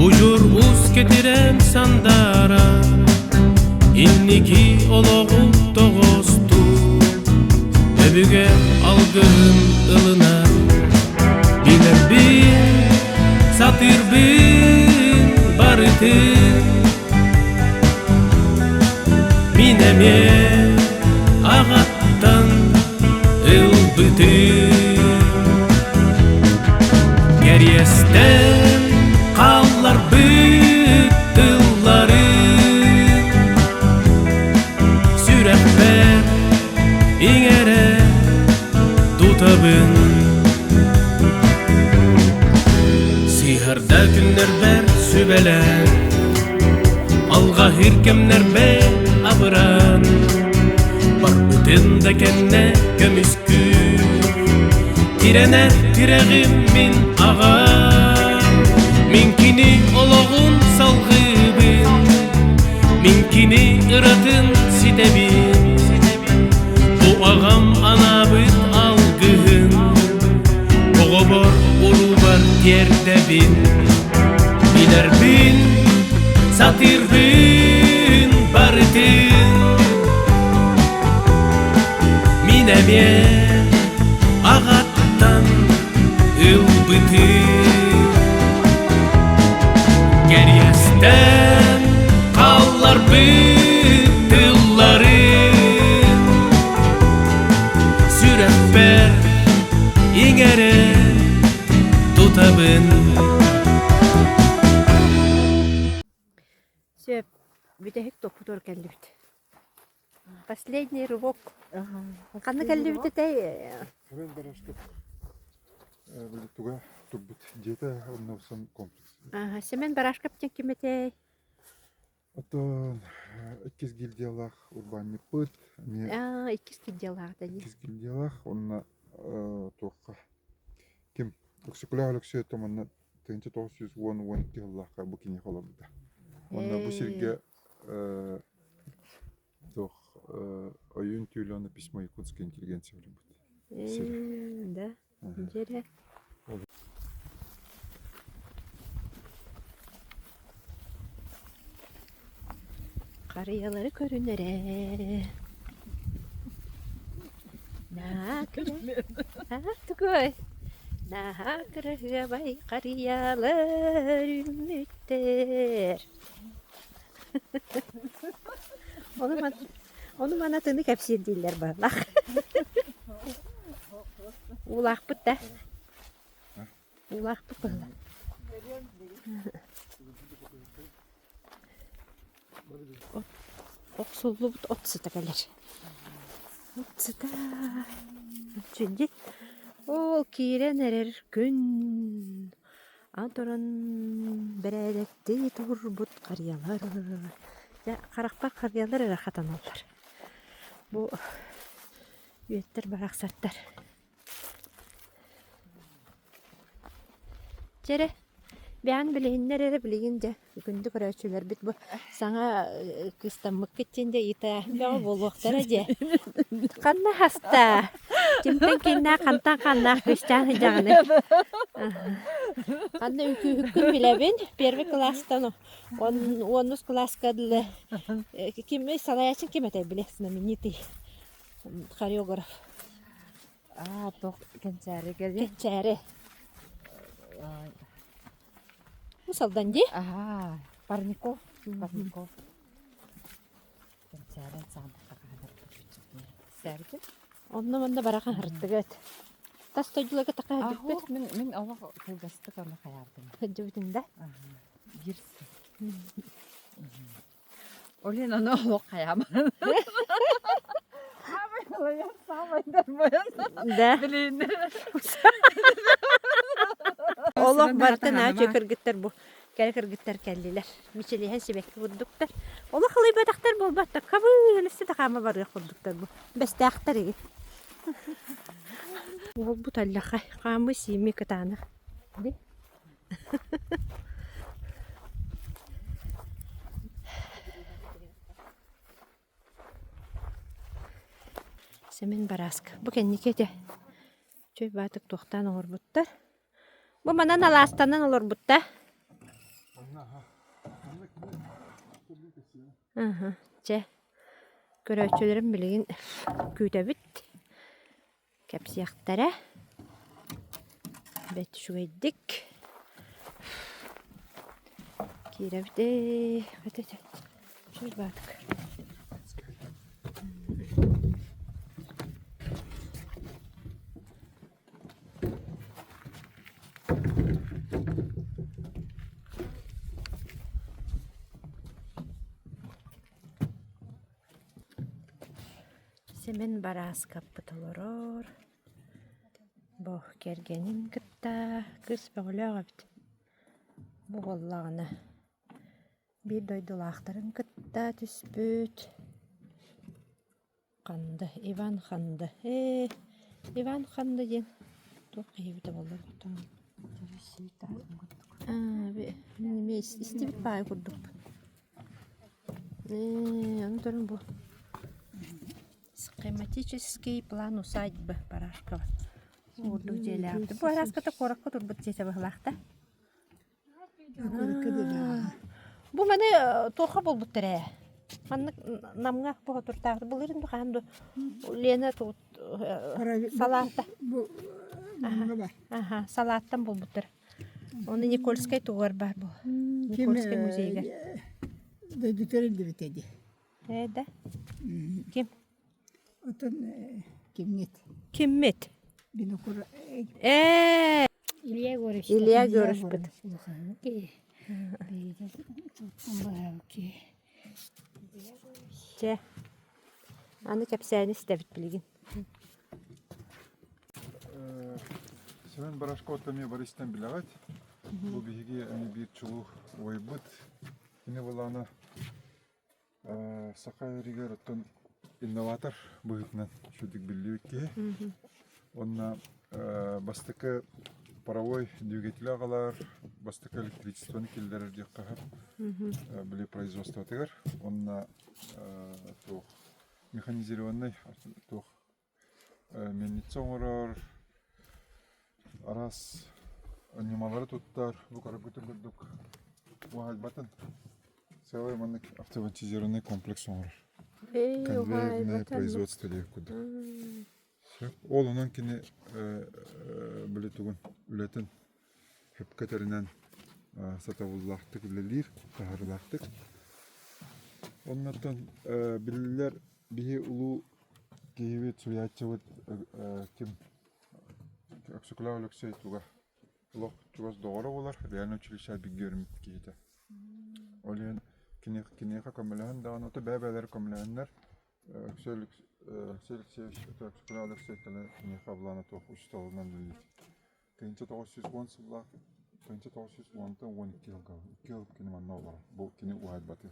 удьур уус кэтирэн сандаара, Инники олоҕу тоҕостуу, өбүгэ алгыһын ылынар. Билэрбин, сатыырбын барытын. Мин эмиэ аҕаттан ылбытым. Кэриэстэн хаалларбыт тыллары сүрэхпэр иҥэрэ тутабын. Сыһарда күннэрбэр сүбэлээн, алҕаһыр кэмнэрбэр абыраан, барбытын да кэннэ көмүскүүр, тирэнэр тирэҕим мин аҕам, мин кини олоҕун салҕыыбын, мин кини ыратын ситэбин, бу аҕам анаабыт алгыһын оҕобор уруубар тиэрдэбин, билэрбин, сатыырбын барытын. Мин эмиэ аҕаттан ылбытым. Кэриэстэн хаалларбыт тылларын сүрэхпэр иҥэрэ тутабын. Сөп, бүтэһик топпутугар кэллибит. Последний рывок. Ханна кэллибит этэй? Уран Барашков туга турбут дьиэтэ онно комплекс. Семен Барашков диэн ким этэй? Оттон иккис гильдиялаах урбаанньыппыт эмиэ Аа, иккис гильдиялаах да дии. иккис гильдиялаах уонна туохха ким Өксөкүлээх Өлөксөй оттон манна 1910-12 сыллаахха бу киниэхэ олорбута. Уонна бу сиргэ туох ойуун түүлэ уонна письмо якутской интеллигенции буолбут сирэ. Да, дьэрэ. Харыйалары көрүнэрэ. Наһаа Тугуй? Наһаа кыраһыабай харыйалар үүммүттэр. Ону ман ону маны атыны кэпсиир дииллэр баалах. Уулаахпыт да. Уулаахпыт быһыылаах. Охсуллубут от сыта кэлэр. От сыта Дьэ, ол киирэн эрэр күн ан туран бэрээдэктии турбут харыйалар дьэ харахпар харыйалар эрэ хатаналлар. Бу үөттэр барахсаттар. Чэ эрэ, бэйэҥ билиһиннэр эрэ билигин дьэ күндү көрөөччүлэрбит бу саҥа кыыстаммыккыт диэн дьэ ыйытааһын бөҕө буолуохтара дьэ. Ханна хаста? Кимтэн кииннээх, хантан ханнаах кыысчаан сылдьаҕыный? Ханна үҥкүүһүккүн билэбин. Первый кылаастан онус кылааска дылы ким салайааччыҥ ким этэй били знаменитый хореограф. Аа, туох кэнчээри кэлиэ? Кэнчээри. Уус Алдан дии? Аһаа, Парников, Парников. Кэнчээри саамахха хаһан Сэрги. Онно манна барахан харыттыгыт. Тас дойдуларга така сылдьыбыт. Мин мин олох кылгастык ону хайаабытым. Сылдьыбытым да? Биир сыл. Ол иһин ону олох хайааман. Да. Олох барыта наһаа үчүгэй кыргыттар бу кэрэ кыргыттар кэллилэр. Мичилиһэн сибэкки курдуктар. Олох халыйбатахтар буолбаттар. Хабыы өссө да хаама барыах курдуктар бу. Бэстээхтэр иги. Уолбут аллахай хаамыы сиими кытаанах. Ди. Сэмэн Барааска. Бу кэнники этэ. Чөй баатык туохтаан оҥорбуттар. Бу манан алаастанан олорбутта. Аха, чэ. Көрөөччүлэрим билигин күүтэбит. Кэпсиэхтэрэ. Бэрт үчүгэйдик. Киирэбит ээ, этэ үчүгэй баатык. Сэмэн Барааскаппыт олорор, бу кэргэнин кытта кыыс бөҕөлөөх эбит. Бу буоллаҕына биир дойдулаахтарын кытта түспүт Ханды, Иван Ханды. Ээ, Иван Ханды диэн туох киһибитэ буолла Аа, эмиэ истибит баайы курдукпун. Ээ, ону туран бу схематический план усадьбы Барашкова. Уурдук дьиэлээхтэр. Бу араската куоракка турбут дьиэтэ быһылаах да. Бу маны туохха булбуттар ээ? Маннык Намҥа боотурдаах былырыын ду хаһан ду Лена тут салаата. Бу Аха, салааттан булбуттар. Оны Никольскай тугар бар бу. Никольскай музейга. Дойдутугар илдибит ди. Ээ да. Ким? Отон киммит? Киммит? Бинокур Ээ Илья Егорович. Илья Егоровичпыт. Чэ, аны кэпсээни истэбит билигин. Семен Барашков эмиэ Бористан билэҕит. Бу биһиги эмиэ биир чулуу уойбут. Кини былаана. Саха эригэр оттон инноватор быһыытынан үчүгдүк биллибит киһи. Уонна бастакы паровой двигатели аҕалар, бастакы электричествоны киллэрэр диэххэ сөп били производствотыгар. Уонна туох механизированный туох мельница оҥорор, араас ньымалары туттар, бу көрөргүтүн курдук уһайбатын целый маннык автоматизированный комплекс оҥорор. Конвейерное производство диэх курдук. Ол онон кини били тугун үлэтин сөпкө тэринэн сатабыллаахтык үлэлиир, таһаарыылаахтык. Оннуттан биллэр биһи улуу киһибит, суруйааччыбыт ким Өксөкүлээх Өлөксөй туга олох чугас доҕоро буолар, реально училище бииргэ үөрэммит киһитэ. Ол иһин киниэхэ көмөлөһөн даҕаны, ото бэйэ-бэйэлэрэ көмөлөһөннөр Өксө Алексей Алексеевич Өксөкүлээх Алексей кэлэн киниэхэ былаана туох учууталынан үлэлиир. 1910 сыллаах 1910-тан 12 сылга икки сыл кини манна олорор. Бу кини уһайбаты.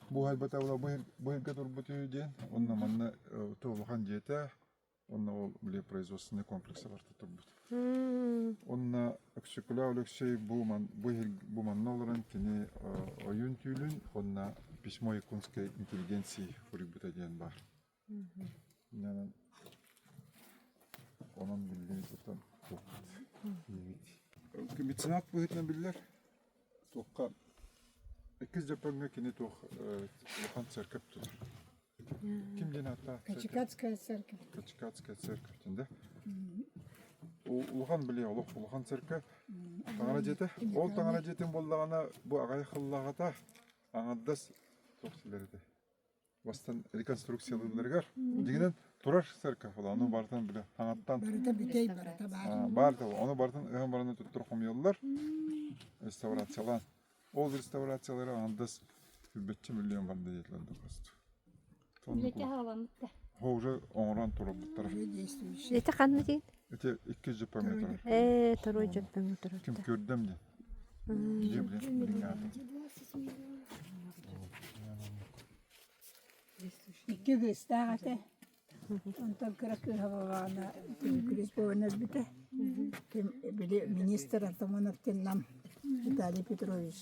Бу уһайбата була бу иһиргэ турбут үһү диэн. Онно манна улахан дьиэтэ Онно ол били производственный комплекса барыта турбут. Онно Өксөкүлээх Өлөксөй бу, ман, бу, бу манна олорон кини ойуун түүлүн уонна письмо якутской интеллигенции суруйбута диэн баар. Онон биллибит оттон туохпут. Меценат быһыытынан биллэр. Туохха иккис Дьоппоҥҥа кини туох улахан церковь тутар. Ким диэн ааттаах? Качикатская церковь. Качикатская церковь диэн да? Улахан били олох улахан церковь. Таҥара дьиэтэ. Ол таҥара дьиэтин буоллаҕына бу аҕай хыллаҕата аҥардас туох силэр этэ. Бастан реконструкциялыылларыгар дьиҥинэн турар церковь була ону барытын бile таҥаттан Барыта бүтэй барыта баар. баар ону барытын ыһан бараны туттар хомуйаллар реставрациялаан Ол реставрациялары аҥардас сүүрбэччэ миллион барда диэтилэр да просто. Үлэтэ халаммыт Хо уже оҥорон турарбыттара. Ити ханна диин? Ити икки жөпөҥҥө турар. Ээ, торуой жөпөҥҥө турар. Ким көрдөм диэн. Дьиэ билин билин аата. Икки кыыстаах этэ. Онтон кыра кыыһа буоллаҕына күлүс буолан өлбүтэ. Ким били министр Артамонов диэн Нам Виталий Петрович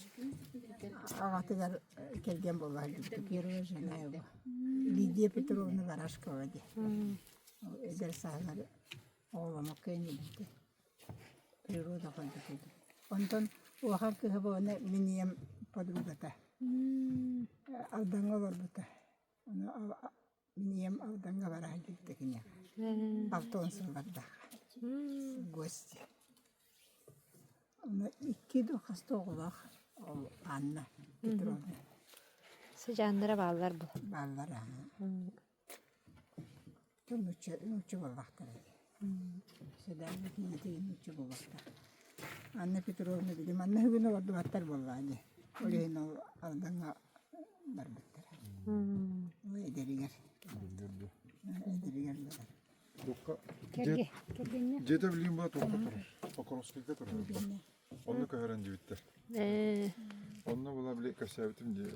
аҕатыгар кэргэн буола сылдьыбыта. Первая жена его. Лидия Петровна Барашкова диэн. Эдэр сааһыгар оҕоломмокко иннибитэ. Природа курдук этэ. Онтон улахан кыыһа буолана мин ийэм подругата. Алдаҥҥа олорбута. Ону Мин ийэм Алдаҥҥа бара сылдьыбыта киниэхэ. 60 сыллардаах. Гости. Ону икки да хас да оҕолоох ол Анна Петровна. Сыдьааннара бааллар бу. Бааллар аа. Нуучча нуучча буоллахтара дии. Сыдьаан кийиитэ нуучча буолбаттар. Анна Петровна били манна бүгүн олордубаттар буоллаҕа дии. Ол иһин ол Алдаҥҥа барбыттара. Эдэригэр. Эдэригэр барар. Туохха дьиэтэ билигин була туохха турар? Покровскайга турар. Онно көһөрөн диэбиттэр. Онно була били кэпсээбитим дии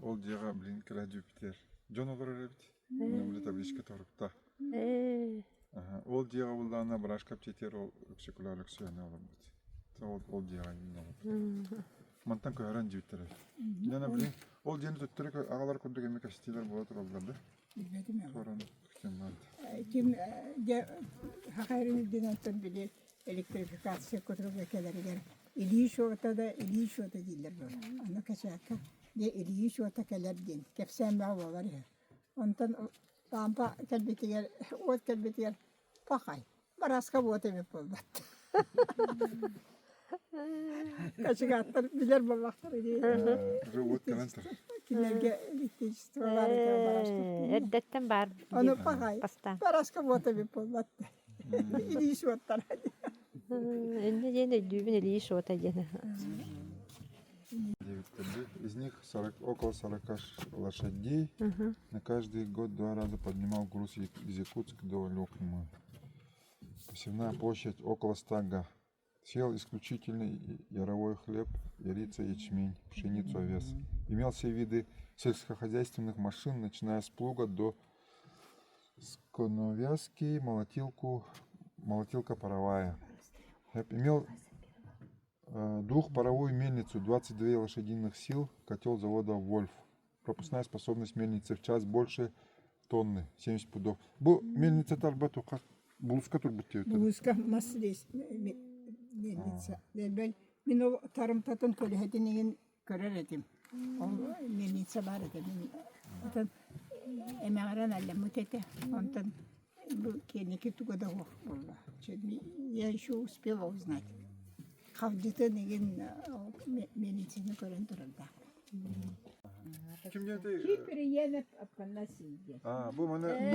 ол дьиэҕэ билигин кэлэ дьиэбитигэр дьон олорор эбит. Онно били табличка туруктаах. Ол дьиэҕэ буллаҕына Барашков дьиэтигэр ол Өксөкүлээх Өлөксөйүнэ олорбут. Ол ол дьиэҕэ олорбут. Мантан көһөрөн дьиэбиттэрэ. Дьэ билин ол дьиэни төттөрү аҕалар курдук эмиэ кэстиилэр буола тураллар да. Билбэтим ээ. Туоран Ким дьэ саха эрин үрдүнэн оттон били электрификация кутуруга кэлэригэр илии суота да илии суота дииллэр буолар. Ону кэчээккэ дьэ илии суота кэлэр диэн кэпсээн бөҕө буолар үһү. Онтон Лампа кэлбитигэр, уот кэлбитигэр пахай, барааска уот эбит буолбат. Качыгааттар билэр буоллахтара дии. Уже уот кэлэн турар. Кинилэргэ электричество баар этэ барааска. Эрдэттэн баар Ону пахай, бастаан. барааска уот эбит буолбат. Илии суоттара. Инньэ диэн өйдүүбүн илии суота диэн. Из них 40, около 40 лошадей. На каждый год два раза поднимал груз из Якутска до Лёкнима. Посевная площадь около 100 га. Съел исключительно яровой хлеб, ярица, ячмень, пшеницу, овес. Имел все виды сельскохозяйственных машин, начиная с плуга до сконовязки, молотилку, молотилка паровая. Имел двухпаровую мельницу, 22 лошадиных сил, котел завода «Вольф». Пропускная способность мельницы в час больше тонны, 70 пудов. Бу мельница тарба туха булуска турбут диэбиттэр. Булуска мас мельница. Бэл мин ол тарымтатын көлөһөтүн иҥин көрөр этим. Ол мельница баар этэ. Мин отон эмэҕирэн алламмыт этэ. Онтон бу кэнники туга да суох буолла. Я еще успела узнать. Хавдьытын игин мельницаны көрөн турардаах. Ким диэтэй? Киприянов Афанасий диэн. А, бу маны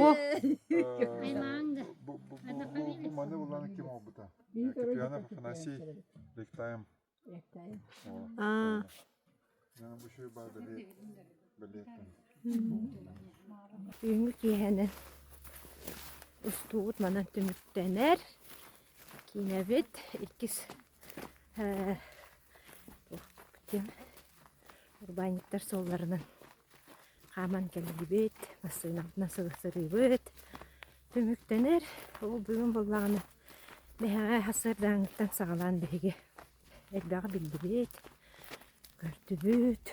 Бу бу бу бу маны булан ким олбута? Киприянов Афанасий Ректаем. А. Бүгүҥҥү киэһэнэн устуубут манан түмүктэнэр. Киинэбит иккис урбаанньыттар суолларынан хааман кэллибит, массыынабытынан сырыыбыт түмүктэнэр. Ол бүгүн буоллаҕына биһиэхэ сарсыардааҥҥыттан саҕалаан биһиги элбэҕи биллибит, көрдүбүт.